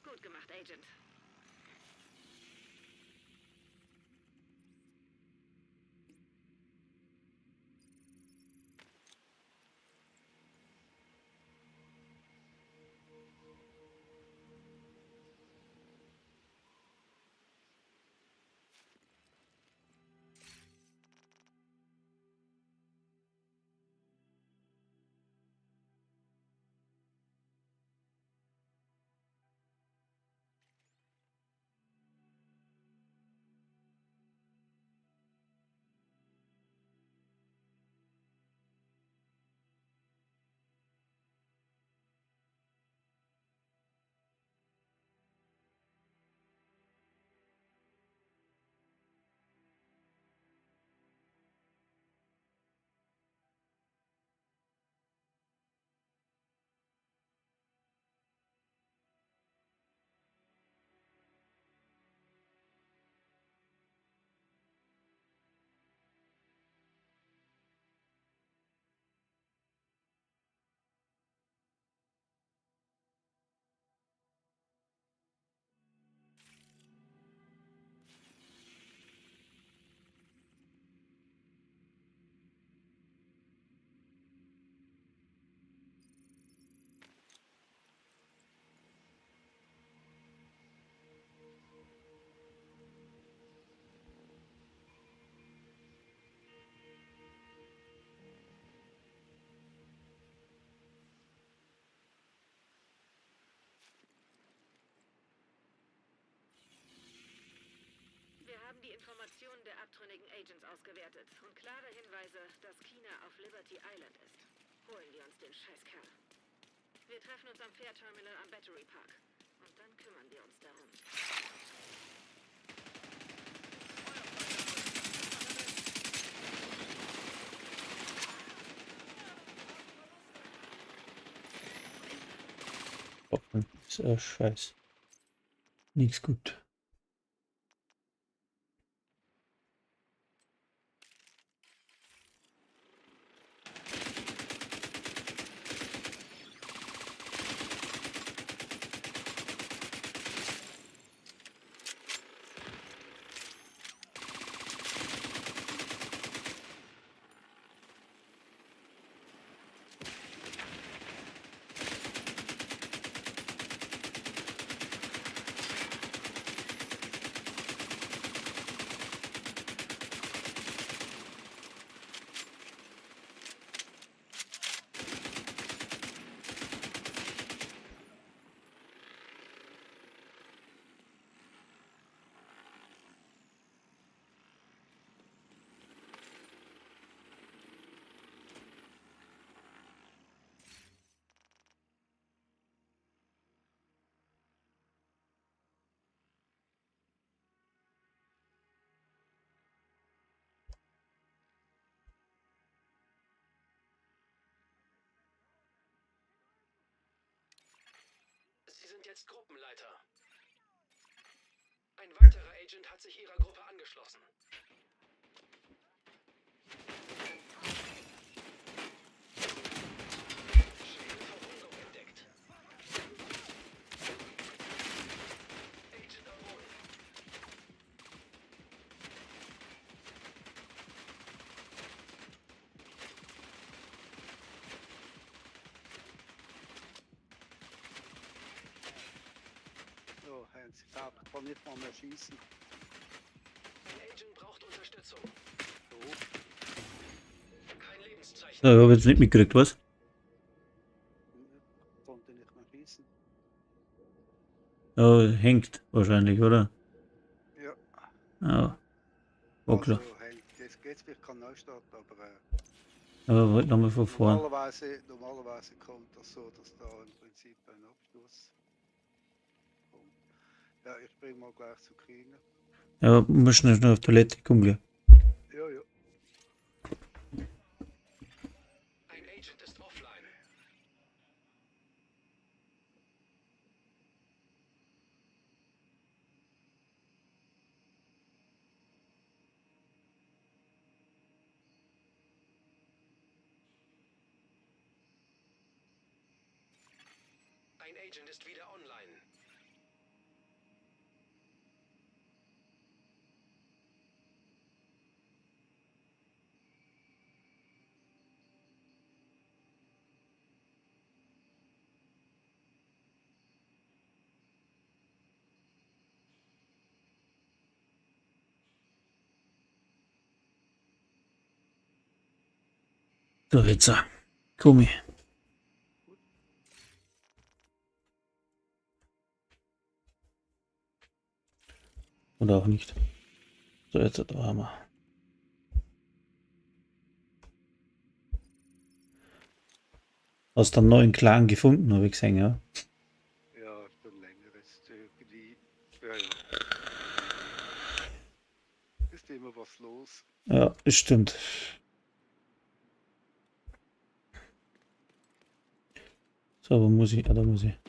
Gut gemacht, Agent. Wir haben die Informationen der abtrünnigen Agents ausgewertet und klare Hinweise, dass Kina auf Liberty Island ist. Holen wir uns den Scheißkerl. Wir treffen uns am Fährterminal am Battery Park. Und dann kümmern wir uns darum. Waffen ist Scheiß. Nichts gut. Sie sind jetzt Gruppenleiter. Ein weiterer Agent hat sich ihrer Gruppe angeschlossen. Schwere Verwundung entdeckt. Agent am Boden. So, haben sie gesagt, ich kann nicht mal mehr schießen. Ein Agent braucht Unterstützung. So. Kein Lebenszeichen. So, ich habe jetzt nicht mitgekriegt, was? Ich konnte nicht mehr schießen. Ja, hängt wahrscheinlich, oder? Ja. Ja. War klar. Also, hängt. Jetzt geht's, ich kann neu starten, aber Aber wollte nochmal von vorn. normalerweise kommt das so, dass da im Prinzip ein Abschluss kommt. Ja, ich spring mal gleich zu China. Ja, muss schnell auf Toilette, komm gleich. Ja, ja. Ein Agent ist offline. Ein Ein Agent ist wieder online. So, jetzt. Komm ich. Oder auch nicht. So, jetzt da haben wir. Hast du einen neuen Clan gefunden, habe ich gesehen, ja? Ja, schon länger ist irgendwie. Ja, ja. Ist immer was los. Ja, das stimmt. So, wo muss ich? Ah, da muss ich. Agent,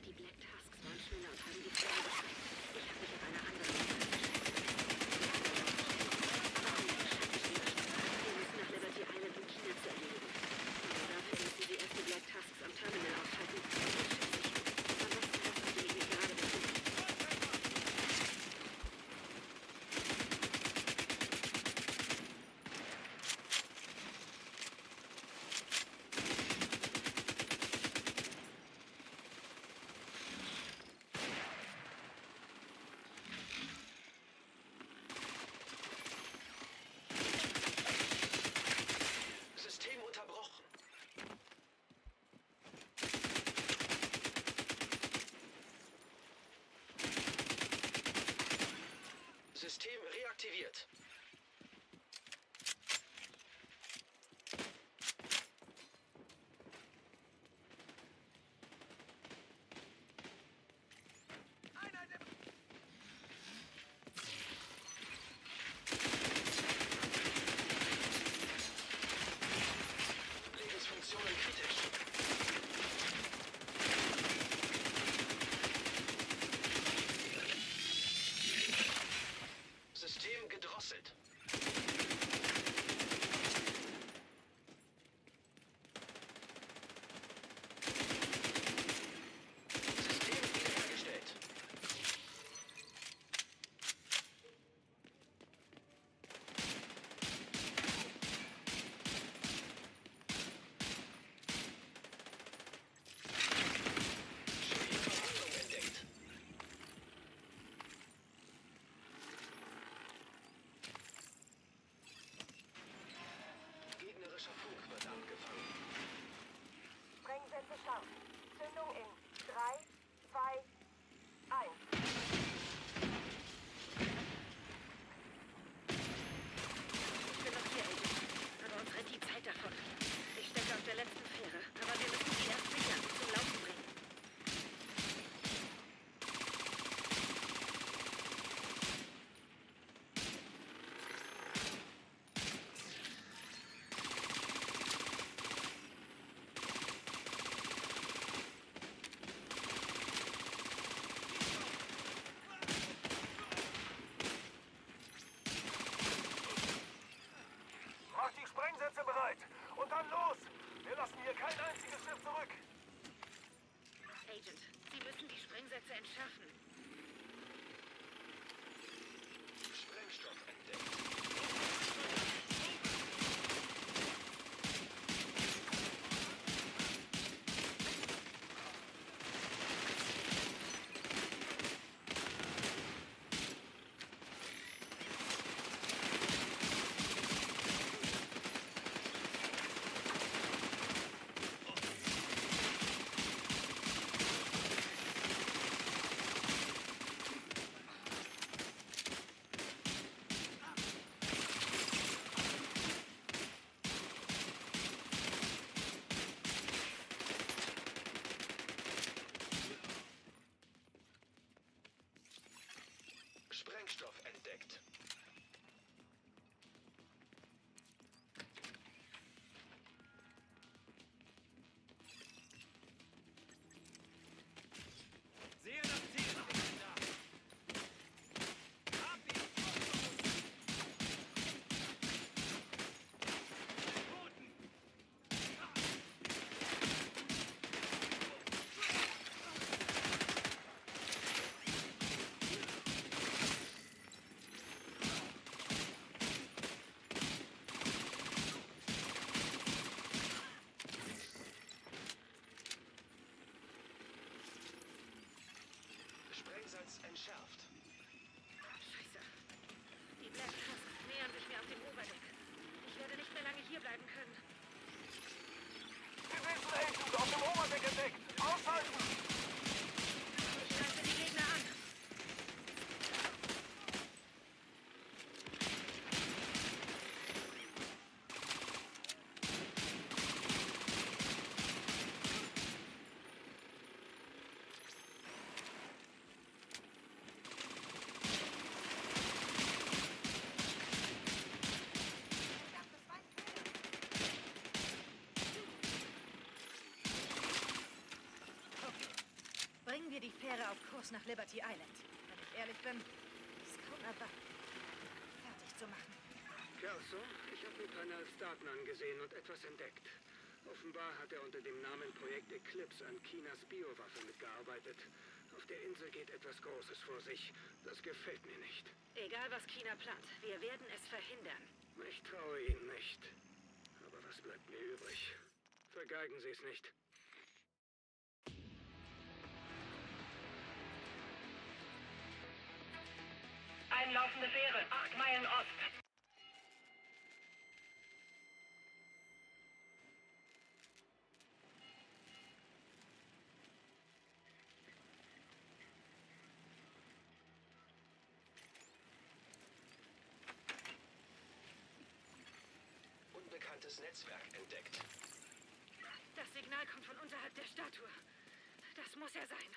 die Black Tasks waren schneller und haben die Fähre befreit. Ich habe mich auf einer anderen Seite Aber Isaac scheint mich lieber. Wir müssen nach Liberty Island, um Kina zu erledigen. Aber dafür müssen sie erst die Black Tasks am Terminal ausschalten. Die ist sicher. Am besten das, auf dem ich mich gerade befinde. System unterbrochen. System reaktiviert. Lebensfunktionen kritisch. System gedrosselt. System wiederhergestellt. Schwere Verwundung entdeckt. Gegnerischer Funk wird abgefangen. Sprengsätze scharf. Zündung in 3, 2, 1. Ich bin noch hier, Agent. Aber uns rennt die Zeit davon. Ich stecke auf der letzten Fähre. Aber wir müssen sie erst sichern und zum Laufen bringen. Macht die Sprengsätze bereit! Und dann los! Wir lassen hier kein einziges Schiff zurück! Agent, Sie müssen die Sprengsätze entschärfen. Sprengstoff entdeckt. auf Kurs nach Liberty Island. Wenn ich ehrlich bin, ist kaum erwarten, fertig zu machen. Kelso, ich habe mir Parnells Daten angesehen und etwas entdeckt. Offenbar hat er unter dem Namen Projekt Eclipse an Chinas Biowaffe mitgearbeitet. Auf der Insel geht etwas Großes vor sich. Das gefällt mir nicht. Egal, was China plant, wir werden es verhindern. Ich traue Ihnen nicht. Aber was bleibt mir übrig? Vergeigen Sie es nicht. Einlaufende Fähre, 8 Meilen Ost. Unbekanntes Netzwerk entdeckt. Das Signal kommt von unterhalb der Statue. Das muss er sein.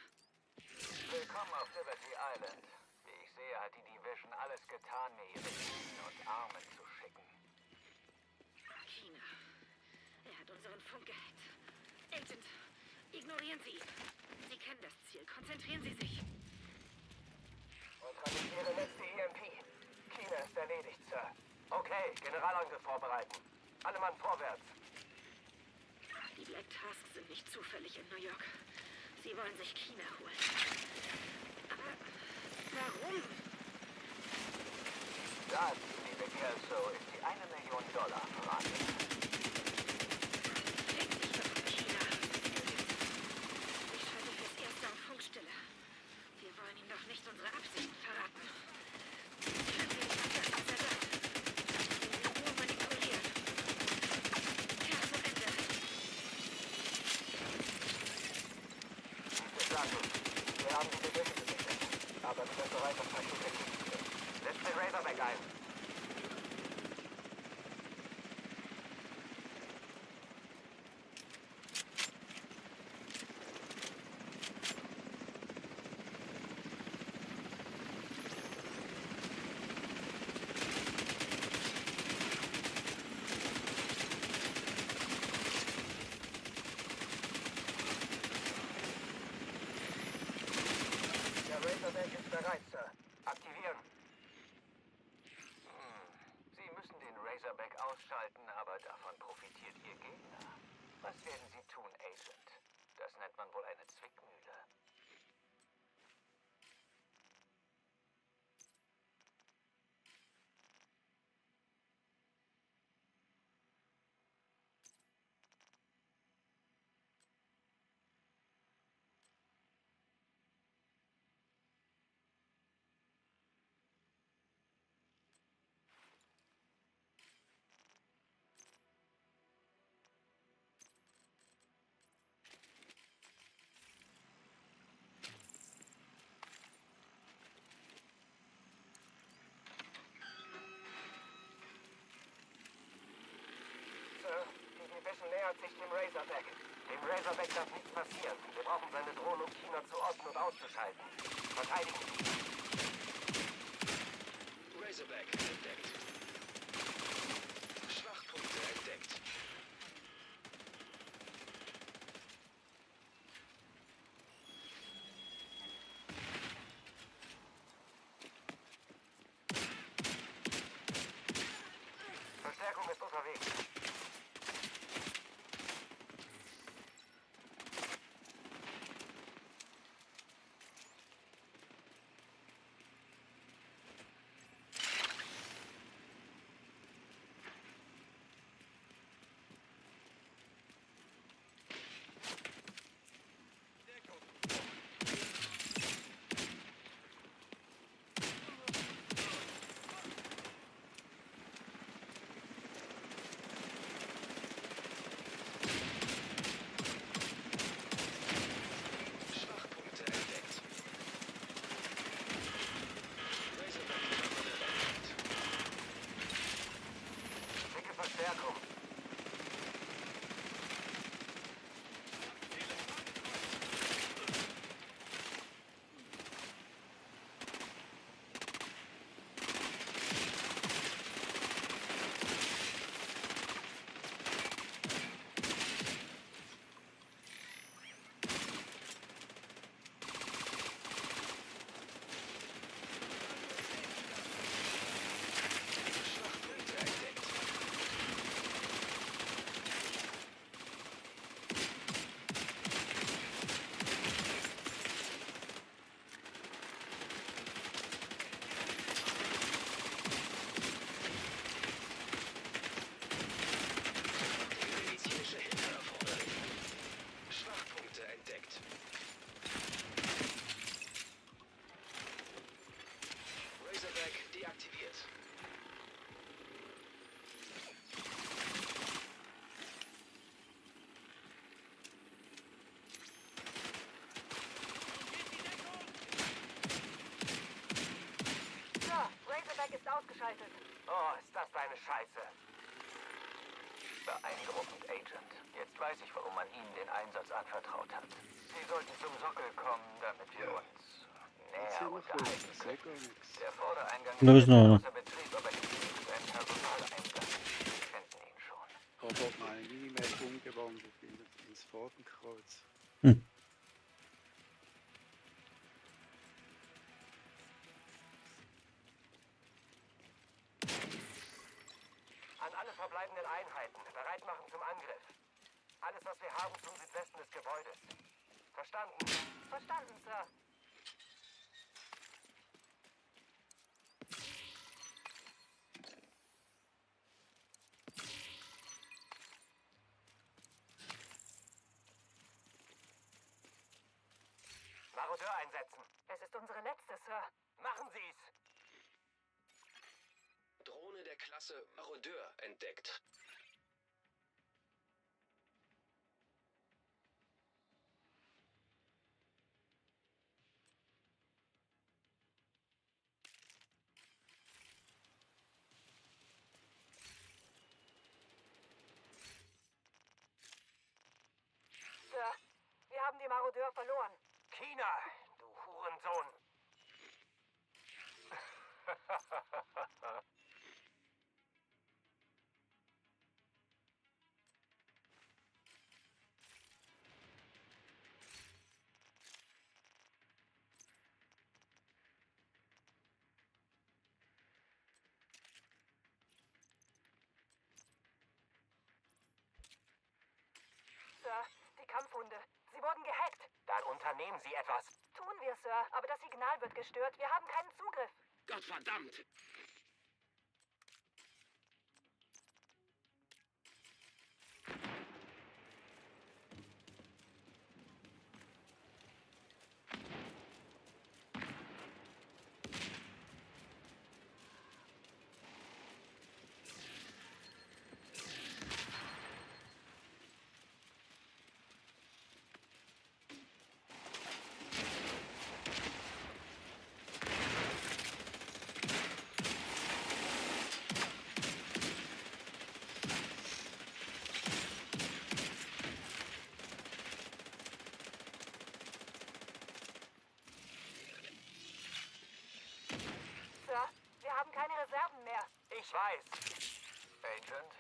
Willkommen auf Liberty Island. Wie ich sehe, hat die Division alles getan, mir ihre Händen und Arme zu schicken. China. Er hat unseren Funk gehackt. Agent, ignorieren Sie ihn. Sie kennen das Ziel. Konzentrieren Sie sich. Neutralisiere letzte EMP. China ist erledigt, Sir. Okay, Generalangriff vorbereiten. Alle Mann vorwärts. Die Black Tasks sind nicht zufällig in New York. Sie wollen sich China holen. Aber warum? Das, liebe Kelso, ist die 1 Million Dollar Frage. Fick dich doch, China. Ich schalte fürs Erste auf Funkstille. Wir wollen ihm doch nicht unsere Absichten verraten. Hören wir nicht auf das, was er sagt. Wir ihn nur manipulieren. Kelso, Ende. Status. Wir haben die Division gesichert. Aber wir sind bereit, das Paket entgegenzunehmen. Setzt den Razorback ein. Der Razorback ist bereit, Sir. Aktivieren. Sie müssen den Razorback ausschalten, aber davon profitiert Ihr Gegner. Was werden Sie tun, Agent? Das nennt man wohl eine Zwickmühle. Sir, die Division nähert sich dem Razorback. Dem Razorback darf nichts passieren. Wir brauchen seine Drohne, um China zu orten und auszuschalten. Verteidigen Sie. Razorback entdeckt. Schwachpunkte entdeckt. Verstärkung ist unterwegs. Beeindruckend, Agent. Jetzt weiß ich, warum man Ihnen den Einsatz anvertraut hat. Sie sollten zum Sockel kommen, damit wir Ja. uns Jetzt näher hier noch Leute, unterhalten ich sehe können. gar nichts. Der Vordereingang Da ist ist noch einer. außer Betrieb, aber hinten ist ein Personaleingang. Sie finden ihn schon. Ich habe meine Minimap umgewandelt ins Fadenkreuz. An alle verbleibenden Einheiten, bereit machen zum Angriff. Alles, was wir haben, zum Südwesten des Gebäudes. Verstanden? Verstanden, Sir. Marodeur einsetzen. Es ist unsere letzte, Sir. Machen Sie's! Drohne der Klasse Marodeur entdeckt. Sir, wir haben die Marodeur verloren. China, du Hurensohn! Sir, die Kampfhunde. Sie wurden gehackt. Dann unternehmen Sie etwas. Tun wir, Sir, aber das Signal wird gestört. Wir haben keinen Zugriff. Gottverdammt! Sir, wir haben keine Reserven mehr. Ich weiß. Agent,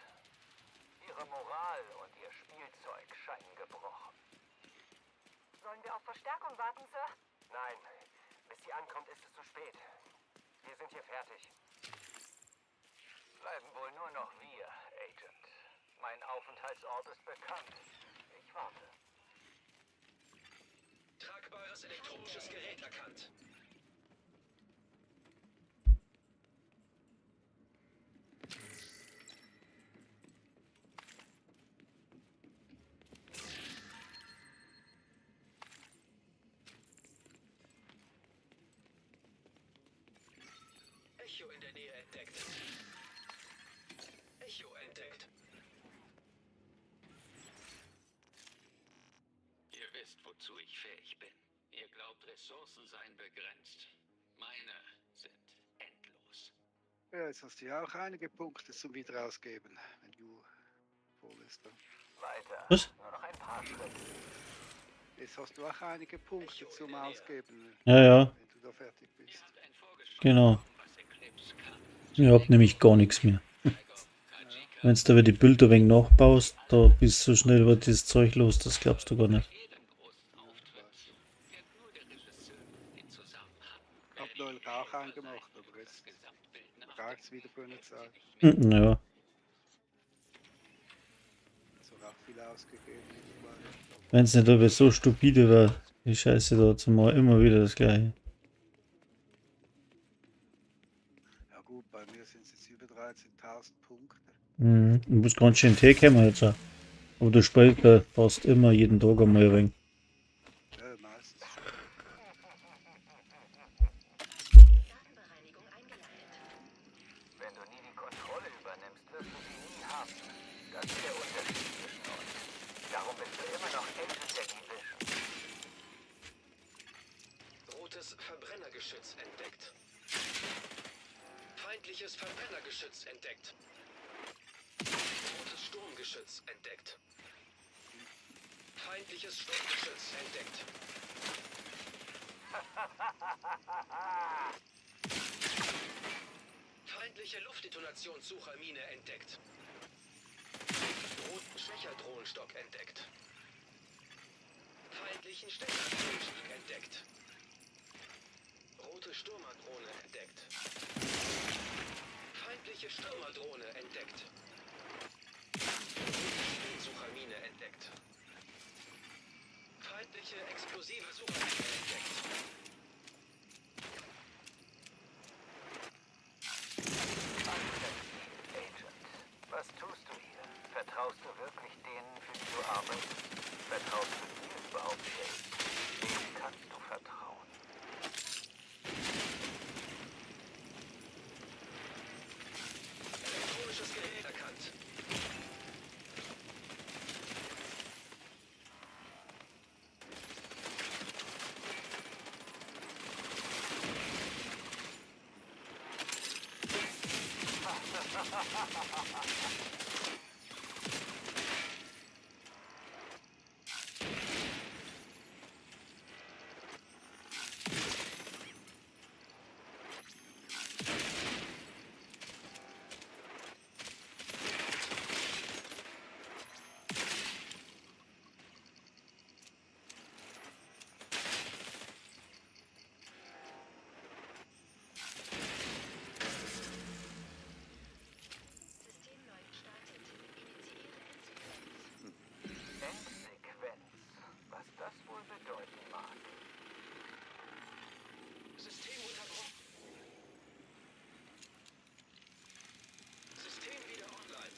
Ihre Moral und Ihr Spielzeug scheinen gebrochen. Sollen wir auf Verstärkung warten, Sir? Nein, bis sie ankommt, ist es zu spät. Wir sind hier fertig. Bleiben wohl nur noch wir, Agent. Mein Aufenthaltsort ist bekannt. Ich warte. Tragbares elektronisches Gerät erkannt. Echo in der Nähe entdeckt. Echo entdeckt. Ihr wisst, wozu ich fähig bin. Ihr glaubt, Ressourcen seien begrenzt. Meine sind endlos. Ja, jetzt hast du ja auch einige Punkte zum Wiederausgeben, wenn du voll ist. Dann. Weiter. Was? Nur noch ein paar Schritte. Jetzt hast du auch einige Punkte Echo in zum der Nähe. Ausgeben, Ja, ja, wenn du da fertig Ihr bist. habt einen Vorgeschmack genau. bekommen, was Eclipse kann. Ich hab nämlich gar nichts mehr. Dreykov, Kajika, Wenn du da wieder die Bilder ein wenig nachbaust, da bist du so schnell über das Zeug los, das glaubst du gar nicht. jedem großen Auftritt kennt nur der Regisseur den Zusammenhang. Ich habe neulich auch einen gemacht, aber jetzt reicht es wieder für eine Zeit. Ja. So auch viel ausgegeben mittlerweile. Wenn es nicht aber so stupide war, die Scheiße da zumal immer wieder das gleiche. Ja gut, bei mir sind es jetzt über 13.000 Punkte. Mhm. Du bist ganz schön hergekommen jetzt auch. Aber du spielst ja fast immer jeden Tag einmal ein wenig. Ja, meistens schon. Datenbereinigung eingeleitet. Wenn du nie die Kontrolle übernimmst, wirst du sie nie haben. Das ist der Unterschied zwischen uns. Darum bist du immer noch Agent der Division. Rotes Verbrennergeschütz entdeckt. Feindliches Verbrennergeschütz entdeckt. Rotes Sturmgeschütz entdeckt. Feindliches Sturmgeschütz entdeckt. Feindliche Luftdetonationssuchermine entdeckt. Roten Stecherdrohnenstock entdeckt. Feindlichen Stecherdrohnenstock entdeckt. Rote Stürmerdrohne entdeckt. Feindliche Stürmerdrohne entdeckt. Rote Spielsuchermine entdeckt. Feindliche explosive Suchermine entdeckt. Agent, was tust du hier? Vertraust du wirklich denen, für die du arbeitest? Vertraust du dir überhaupt selbst? Wem kannst du vertrauen? Elektronisches Gerät erkannt. System neu gestartet. Initiiere Endsequenz. Endsequenz. Was das wohl bedeuten mag. System unterbrochen. System wieder online.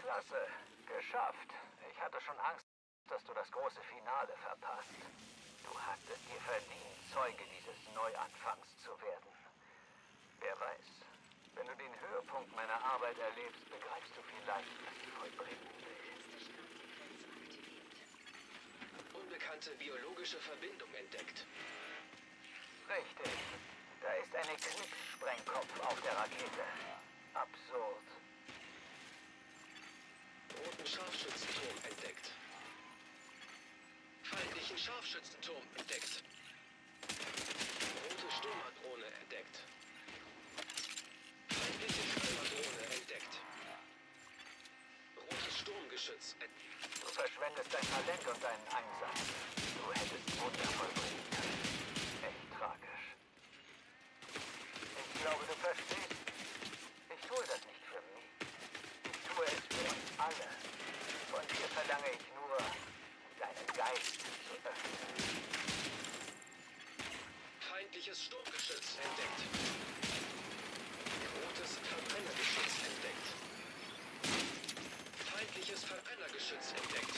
Klasse, geschafft. Ich hatte schon Angst, dass du das große Finale verpasst. Du hast es dir verdient, Zeuge dieses Neuanfangs zu werden. Wer weiß, wenn du den Höhepunkt meiner Arbeit erlebst, begreifst du vielleicht, was ich vollbringen will. Erste Startsequenz aktiviert. Unbekannte biologische Verbindung entdeckt. Richtig. Da ist ein Eclipse-Sprengkopf auf der Rakete. Absurd. Roten Scharfschützenturm entdeckt. Feindlichen Scharfschützenturm entdeckt. Rote Stürmerdrohne entdeckt. Feindliche Stürmerdrohne entdeckt. Rotes Sturmgeschütz entdeckt. Du verschwendest dein Talent und deinen Einsatz. Du hättest Wunder vollbringen können. Echt tragisch. Ich glaube, du verstehst. Ich tue das nicht für mich. Ich tue es für uns alle. Von dir verlange ich nur, deinen Geist zu öffnen. Feindliches Sturmgeschütz entdeckt. Rotes Verbrennergeschütz entdeckt. Feindliches Verbrennergeschütz entdeckt.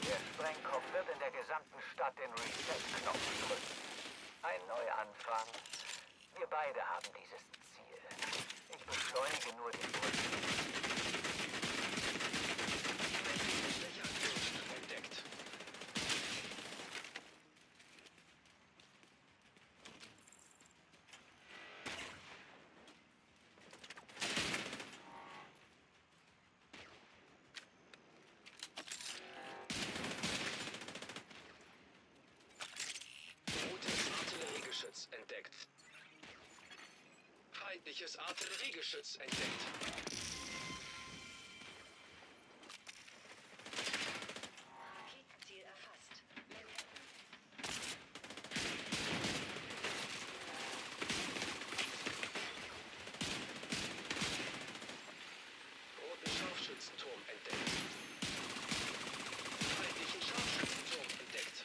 Der Sprengkopf wird in der gesamten Stadt den Reset-Knopf drücken. Ein Neuanfang. Wir beide haben dieses Ziel. Ich beschleunige nur den Prozess. Stecher entdeckt. Rotes Artilleriegeschütz entdeckt. Feindliches Artilleriegeschütz entdeckt. Raketenziel erfasst. Manhattan. Roten Scharfschützenturm entdeckt. Feindlichen Scharfschützenturm entdeckt.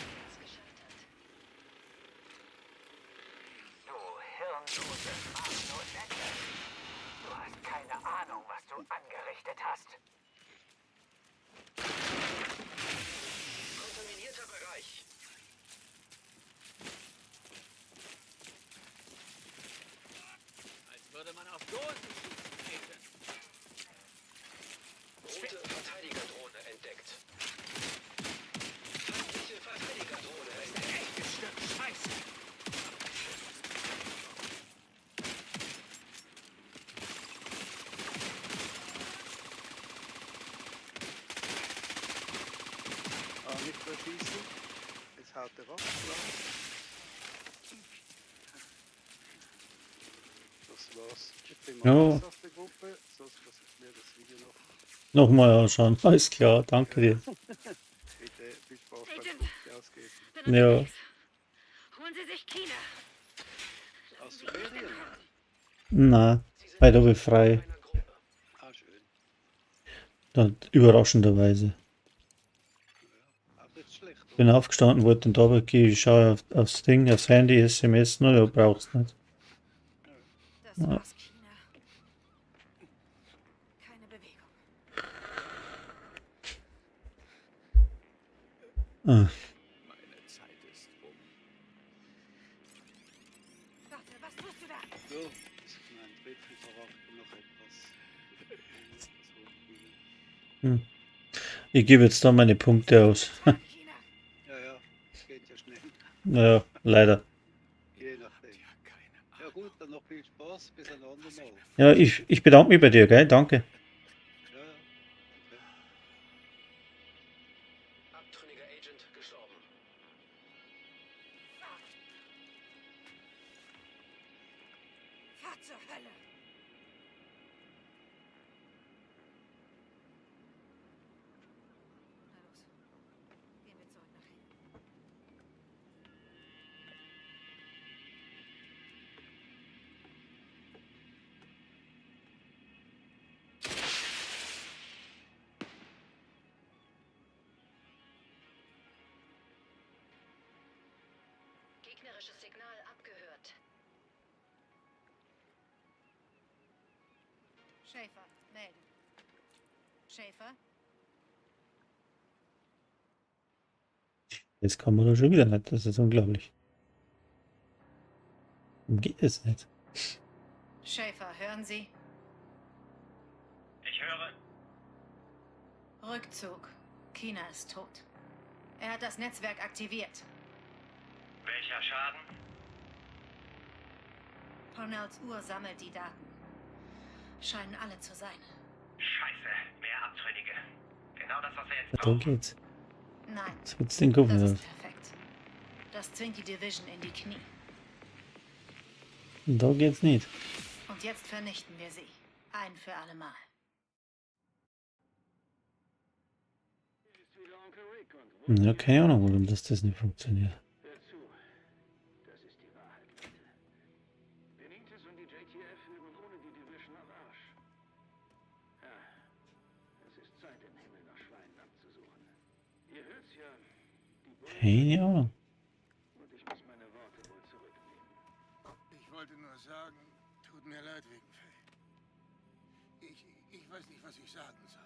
Sequenz gescheitert. Nicht mehr schießen. Jetzt haut er ab, klar. Das war's. Ich bin mal Ja. raus aus der Gruppe, sonst muss ich mir das Video noch. Nochmal anschauen. Alles klar, danke dir. Bitte viel Spaß beim Agent. Punkte ausgeben. Bin Ja. unterwegs. Holen Sie sich Kina. Hast du Ferien? Na, heute habe ich frei. Einer Gruppe. Ah, schön. Dann überraschenderweise. Ja, auch nicht schlecht, Bin oder? aufgestanden, wollte in die Arbeit gehen, ich schaue aufs Ding, aufs Handy, SMS, na ja, brauchst nicht. Das Ja. war's, Kina. Keine Bewegung. Ah, Meine Zeit ist um. Warte, was tust du da? So, muss ich meinen dritten Charakter noch etwas etwas hochspielen. Ich gebe jetzt da meine Punkte aus. Kina. Ja, ja, geht ja schnell. Ja, leider. Je nachdem. Ja, keine Ja gut, dann noch viel Spaß, bis ein andermal. Ja, ich bedanke mich bei dir, gell? Danke. Ja, ja. Okay. Abtrünniger Agent gestorben. Fahr zur Hölle. Na los. Gehen wir zurück nach Haven. Gegnerisches Signal abgehört. Schäfer, melden. Schäfer? Jetzt kann man da schon wieder nicht. Das ist unglaublich. Warum geht es nicht? Schäfer, hören Sie? Ich höre. Rückzug. Kina ist tot. Er hat das Netzwerk aktiviert. Welcher Schaden? Parnells Uhr sammelt die Daten. Scheinen alle zu sein. Scheiße, mehr Abtrünnige. Genau das, was wir jetzt Da brauchen. geht's. Nein, Jetzt wird's den Kopf das aus. ist perfekt. Das zwingt die Division in die Knie. Da geht's nicht. Und jetzt vernichten wir sie. Ein für alle Mal. Ist wieder Onkel Rick und Ja, keine Ahnung, warum das nicht funktioniert. Hör zu. Das ist die Wahrheit, Leute. Benitez und die JTF wären ohne die Division am Arsch. Ja, es ist Zeit, im Himmel nach Schweinen abzusuchen. Ihr hört's ja. Die Bullen Keine Ahnung. und ich muss meine Worte wohl zurücknehmen. Ich wollte nur sagen, tut mir leid wegen Faye. Ich weiß nicht, was ich sagen soll.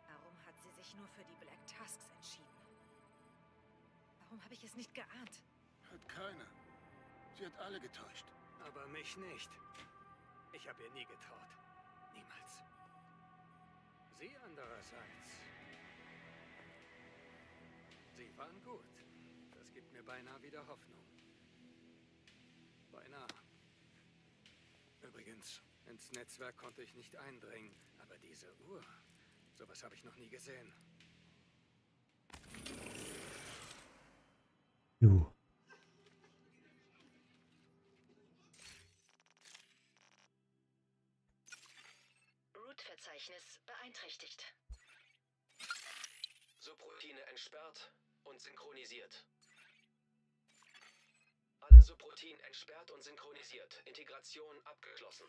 Warum hat sie sich nur für die Black Tasks entschieden? Warum habe ich es nicht geahnt? Hat keiner. Sie hat alle getäuscht. Aber mich nicht. Ich habe ihr nie getraut. Niemals. Sie andererseits. Sie waren gut. Das gibt mir beinahe wieder Hoffnung. Beinahe. Übrigens, ins Netzwerk konnte ich nicht eindringen, aber diese Uhr, sowas habe ich noch nie gesehen. Juhu. Root-Verzeichnis beeinträchtigt. Subroutine entsperrt und synchronisiert. Alle Subroutinen entsperrt und synchronisiert. Integration abgeschlossen.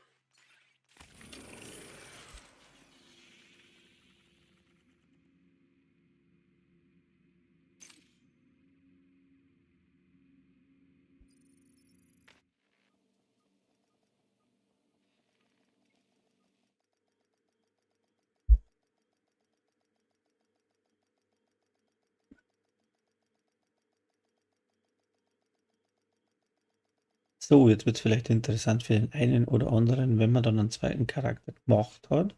So, jetzt wird es vielleicht interessant für den einen oder anderen, wenn man dann einen zweiten Charakter gemacht hat,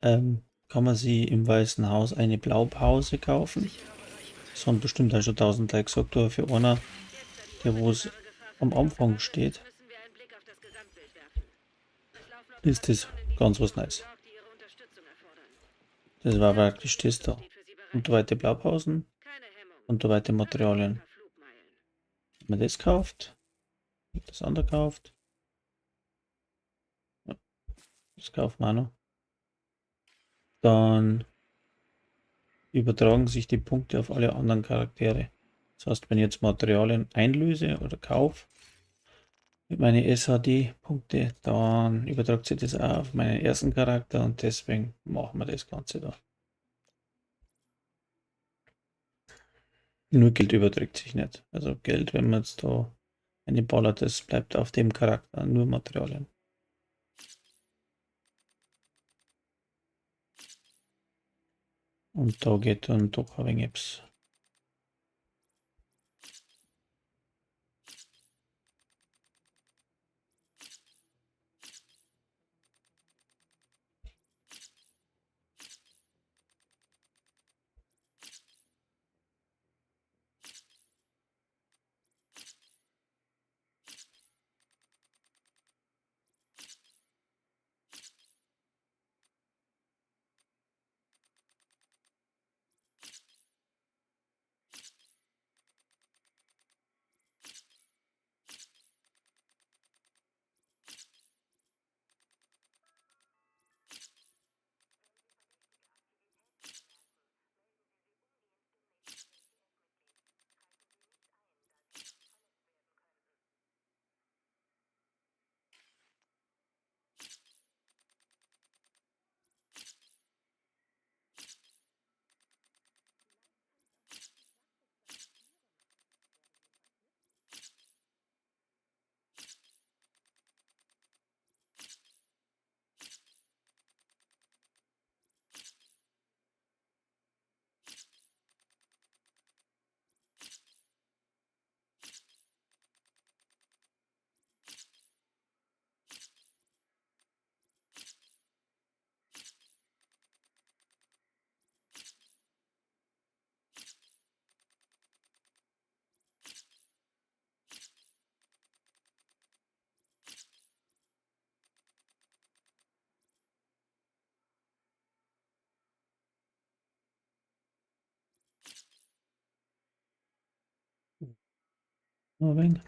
kann man sie im Weißen Haus eine Blaupause kaufen. Das haben bestimmt auch schon 1000 Like gesagt, aber für einer, der wo es am Anfang steht, Müssen wir einen Blick auf das Gesamtbild werfen. Es laufen ist das Operationen in ganz was New Nice. York, die ihre Unterstützung erfordern. Das war praktisch das da. Steht für Sie bereit. Unterweite Blaupausen, unterweite Materialien. Wenn man das kauft, das andere kauft, ja, das kauft man auch noch, dann übertragen sich die Punkte auf alle anderen Charaktere. Das heißt, wenn ich jetzt Materialien einlöse oder kaufe mit meinen SHD-Punkte, dann übertragt sich das auch auf meinen ersten Charakter und deswegen machen wir das Ganze da. Nur Geld überträgt sich nicht. Also Geld, wenn man jetzt da eine ballert, das bleibt auf dem Charakter, nur Materialien. Und da geht dann doch ein wenig etwas. Noch ein wenig.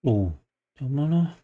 Oh, da haben wir noch.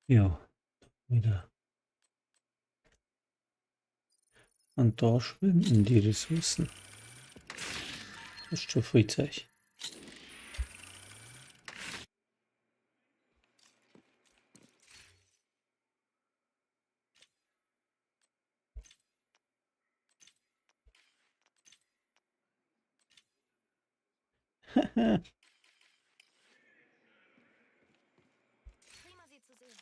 Ja, wieder. Und da schwinden die Ressourcen. Das ist schon viel Zeug. Prima, Sie zu sehen.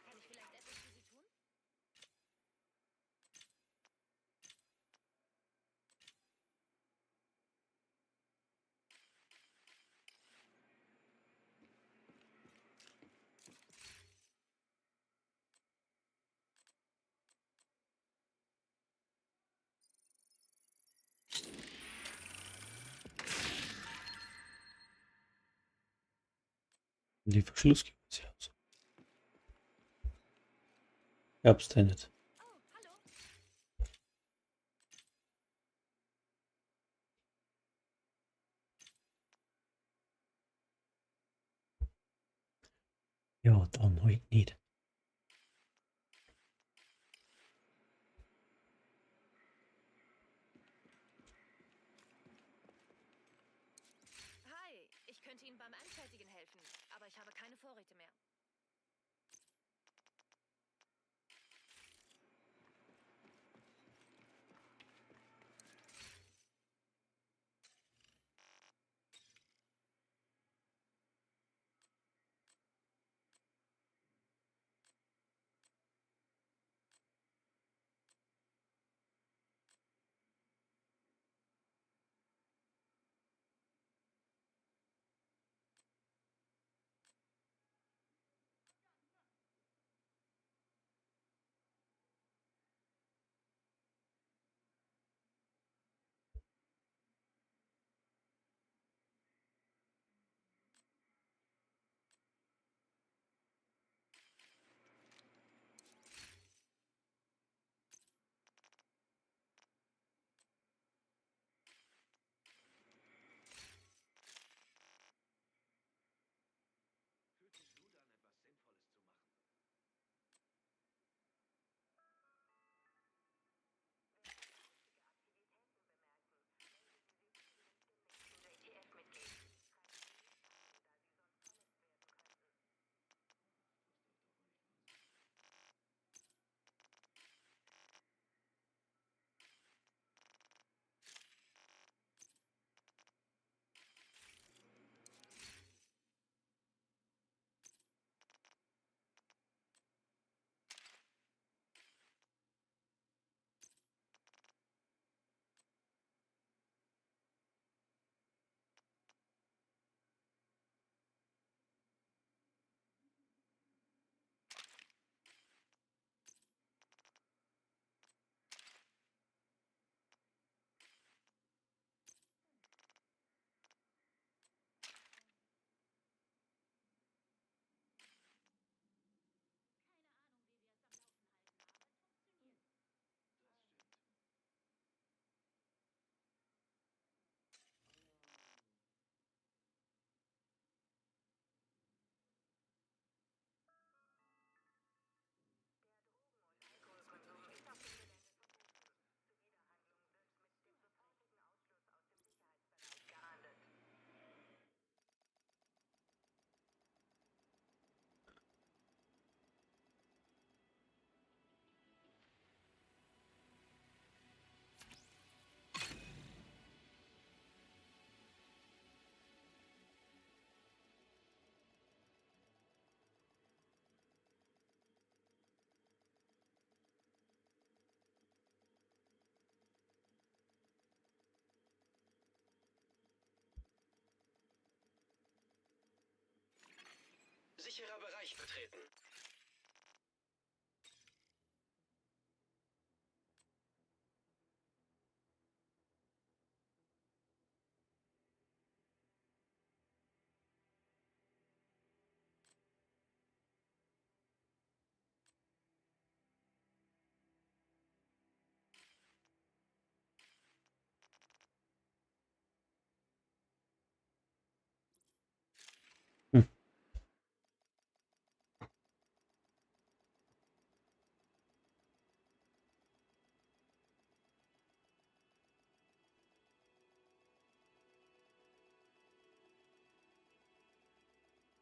Kann ich vielleicht etwas für Sie tun? Die Verschlussgewürze aus. Glaubst du nicht? Oh, hallo. Ja, dann halt nicht. Hi, ich könnte Ihnen beim Anfertigen helfen, aber ich habe keine Vorräte mehr. Sicherer Bereich betreten.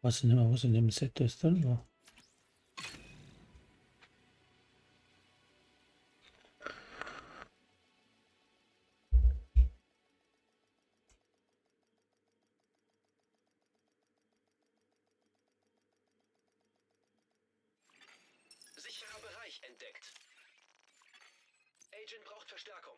Weiß ich nicht mehr, was in dem Set ist drin war. Sicherer Bereich entdeckt. Agent braucht Verstärkung.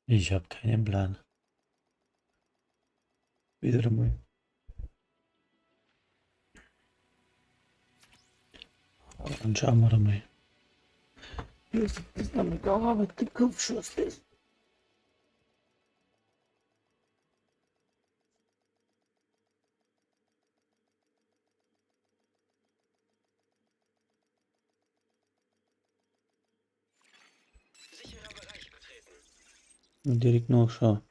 Ich habe keinen Plan. Wieder einmal. Aber dann schauen wir mal. Wie ist das nochmal gegangen mit dem Kopfschuss? Das? Sicherer Bereich betreten. Und direkt nachschauen.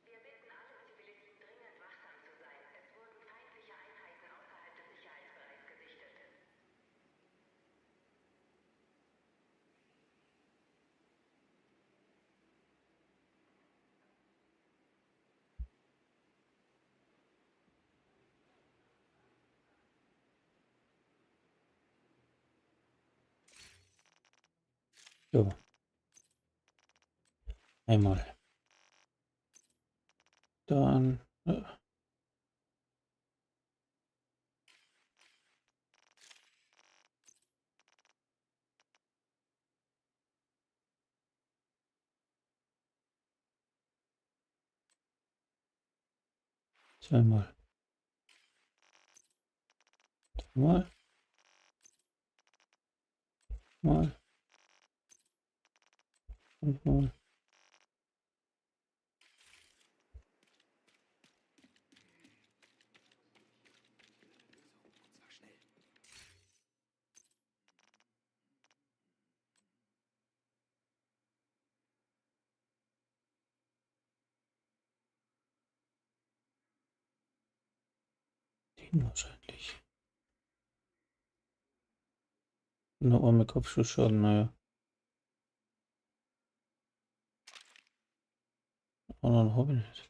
Wir bitten alle Zivilisten dringend wachsam zu sein. Es wurden feindliche Einheiten außerhalb des Sicherheitsbereichs gesichtet. So. Einmal. Dann. Zweimal. Dreimal. Mal. Fünfmal. Den wahrscheinlich. Noch einmal Kopfschussschaden, naja. Anderen habe ich nicht.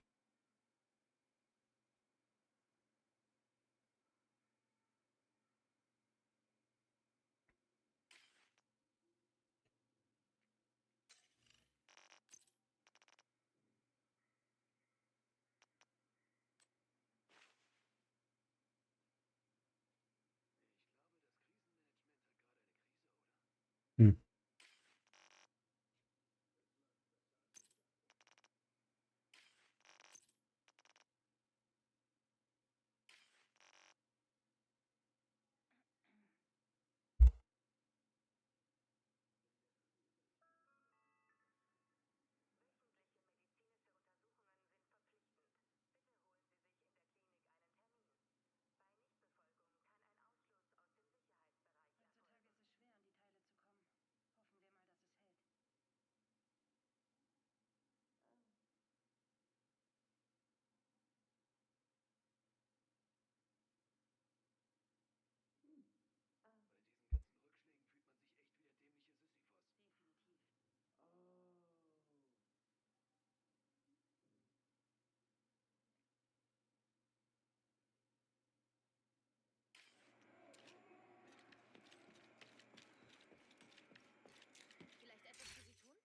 Vielleicht etwas für Sie tun?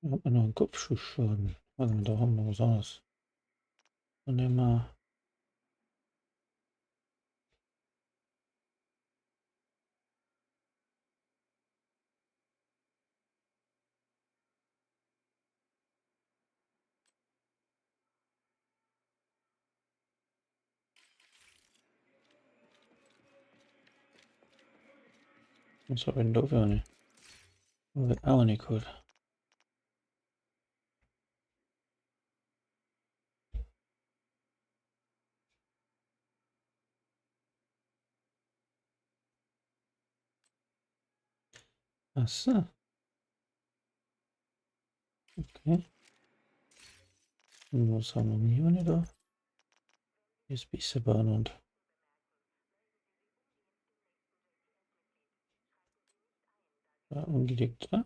Da hat man noch einen Kopfschussschaden. Warte mal, da haben wir was anderes. Dann nehmen wir. Was habe ich denn da für eine? Habe ich auch nicht geholt. Ach so. Okay. Und was haben wir hier nicht da? Hier ist besser und. Ja, umgelegt. Ah.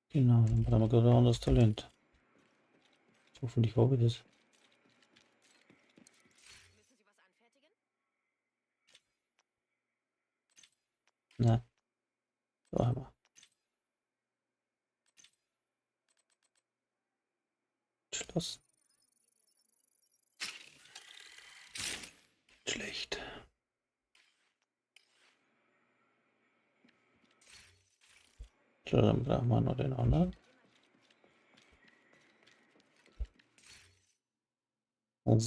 Genau, dann brauchen wir gerade ein anderes Talent. Hoffentlich habe ich das. Müssen Sie was anfertigen? Nein. Da haben wir. Schloss. Schlecht. So, dann brauchen wir noch den anderen. Und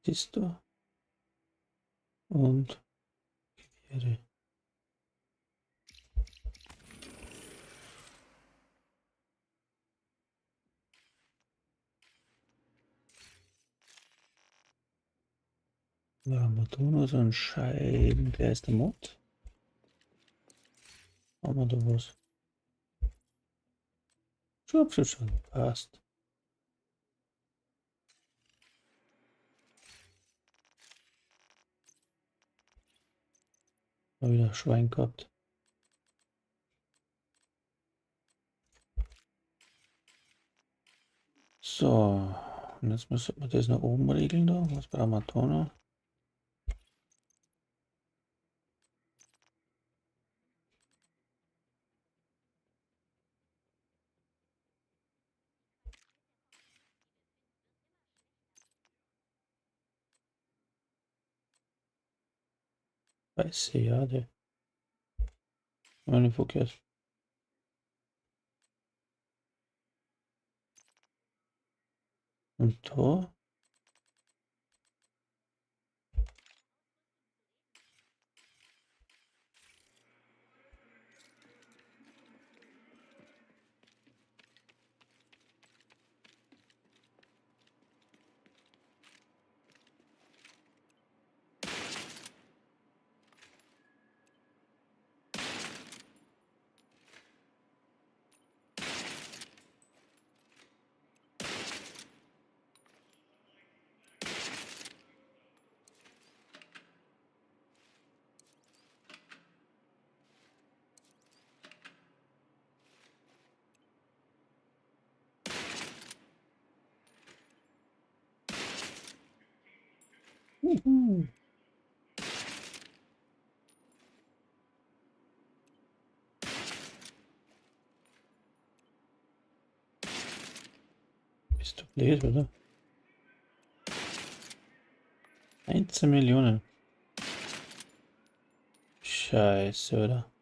Siehst du? Und Gewehre. Da haben wir da noch so einen Scheibenkleister-Mod. Haben wir da was? Schon, schon, schon. Passt. Mal wieder Schwein gehabt. So, und jetzt müssen wir das nach oben regeln da. Was brauchen wir da noch? Weiße Jade. Meine verkehrt. Und da? Uhu. Bist du blöd, oder? 19 Millionen. Scheiße, oder?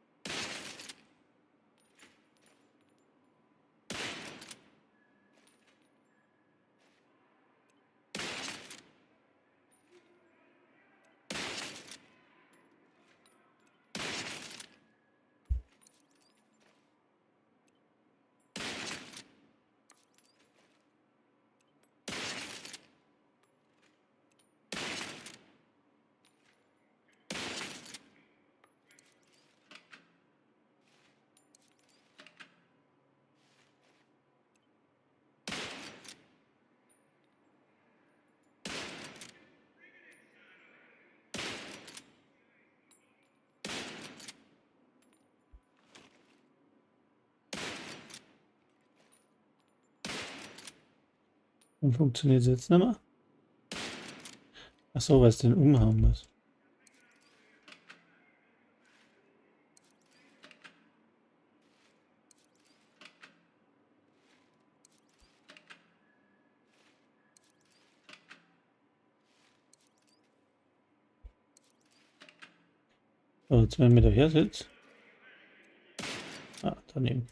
Und funktioniert es jetzt nicht mehr? Ach so, weil es den umhauen muss. So, jetzt wenn ich da her sitze. Ah, daneben.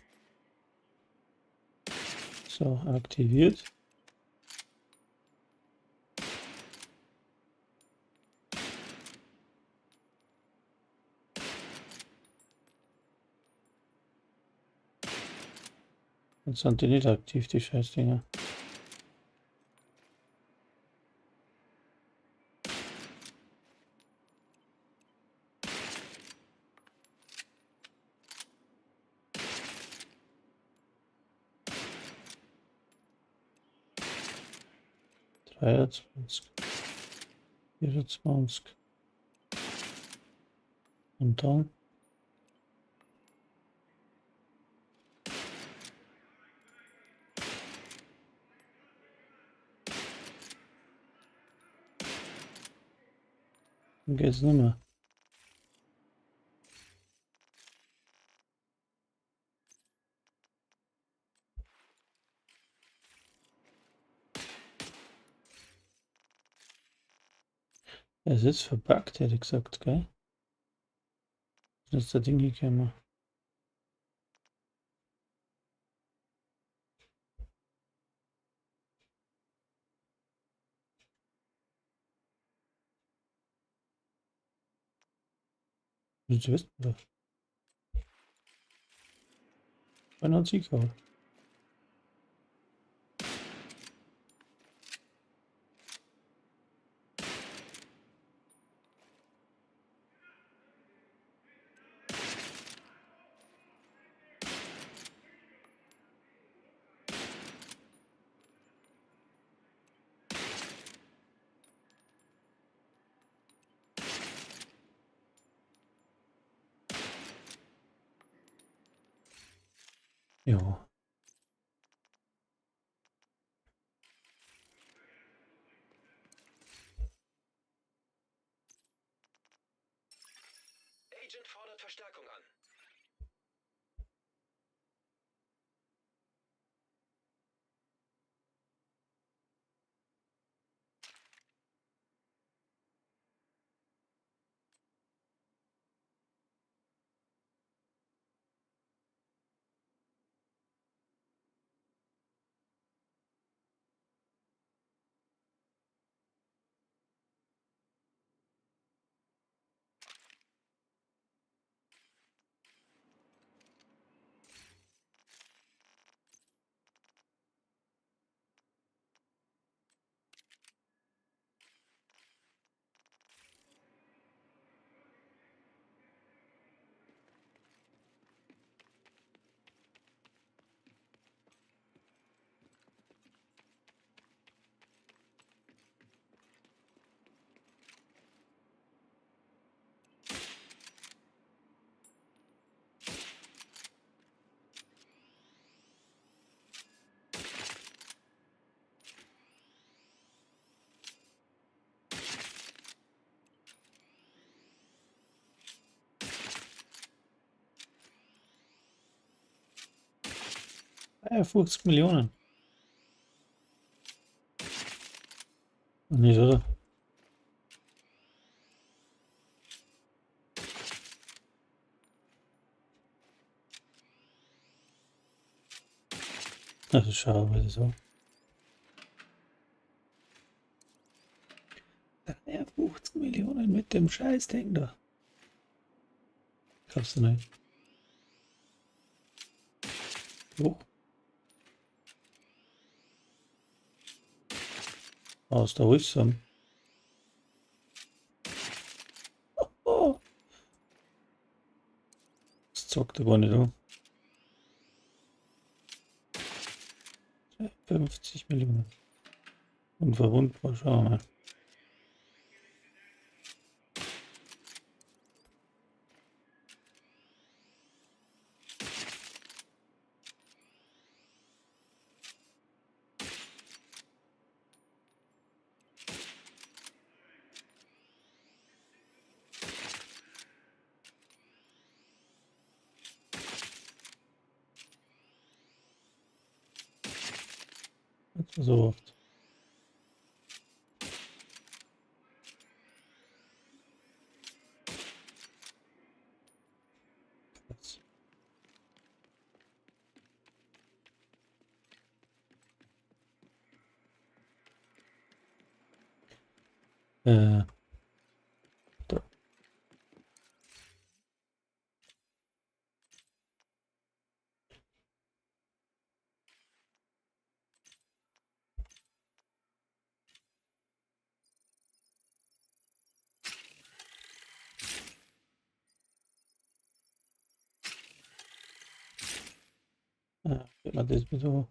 So, aktiviert. Jetzt sind die nicht aktiv, die Scheißdinger. 23, 24. Und dann? Dann geht's nicht mehr. Es ist verpackt, hätte ich gesagt, gell? Das ist das Ding hier gekommen. Willst du wissen, oder? 91 Euro. Ja. Agent fordert Verstärkung an. 50 Millionen. Nicht, oder? Das ist schade, was ich so. 53 Millionen mit dem Scheißding da. Glaubst du nicht? Wo? Aus der Rüstung. Oh. Das zockt er gar nicht an. 50 Millionen. Unverwundbar, schauen wir mal. So oft. Krass. Da. Ah, geht man das so.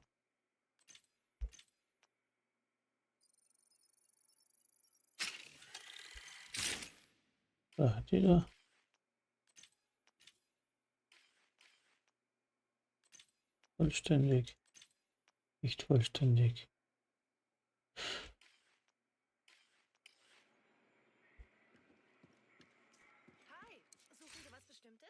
Da hat jeder. Vollständig. Nicht vollständig. Hi, suchen Sie was Bestimmtes?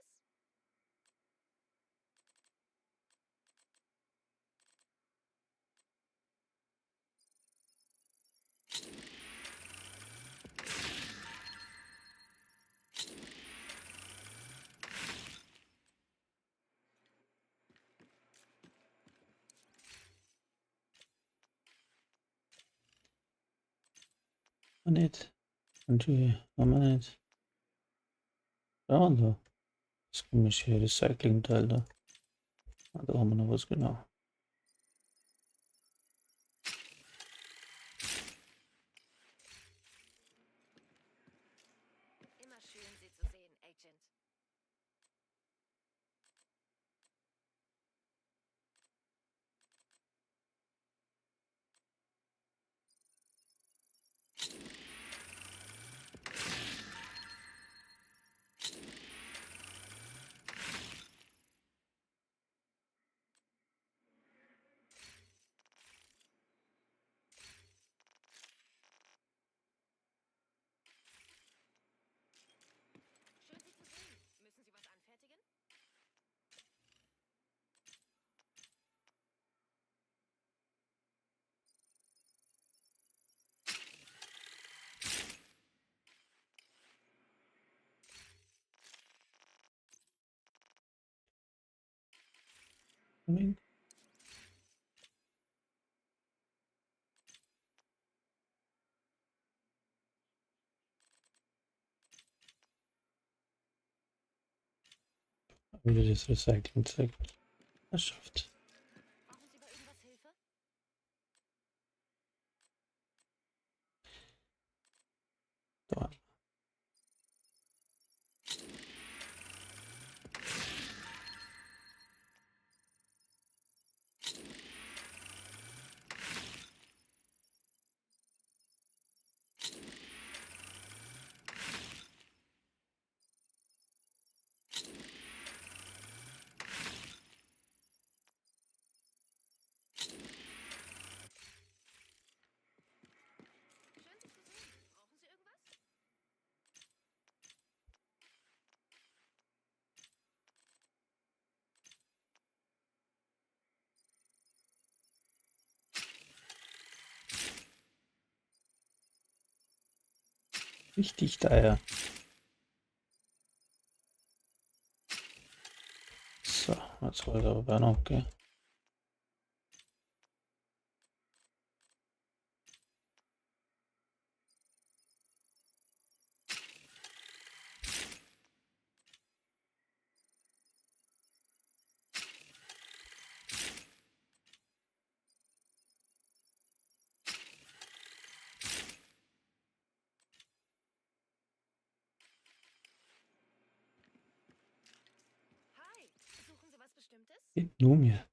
Nicht. Handschuhe haben wir nicht. Da und da. Das komische Recycling-Teil da. Ah, da haben wir noch was, genau. Immer schön, Sie zu sehen, Agent. Wenig. Wieder das Recycling-Zeug. Das schafft. Brauchen Sie bei irgendwas Hilfe? Da. Schön, Sie zu sehen. Brauchen Sie irgendwas? Richtig daher. So, jetzt war aber auch noch, gell? Hi. Suchen Sie was Bestimmtes? Geht nur mir.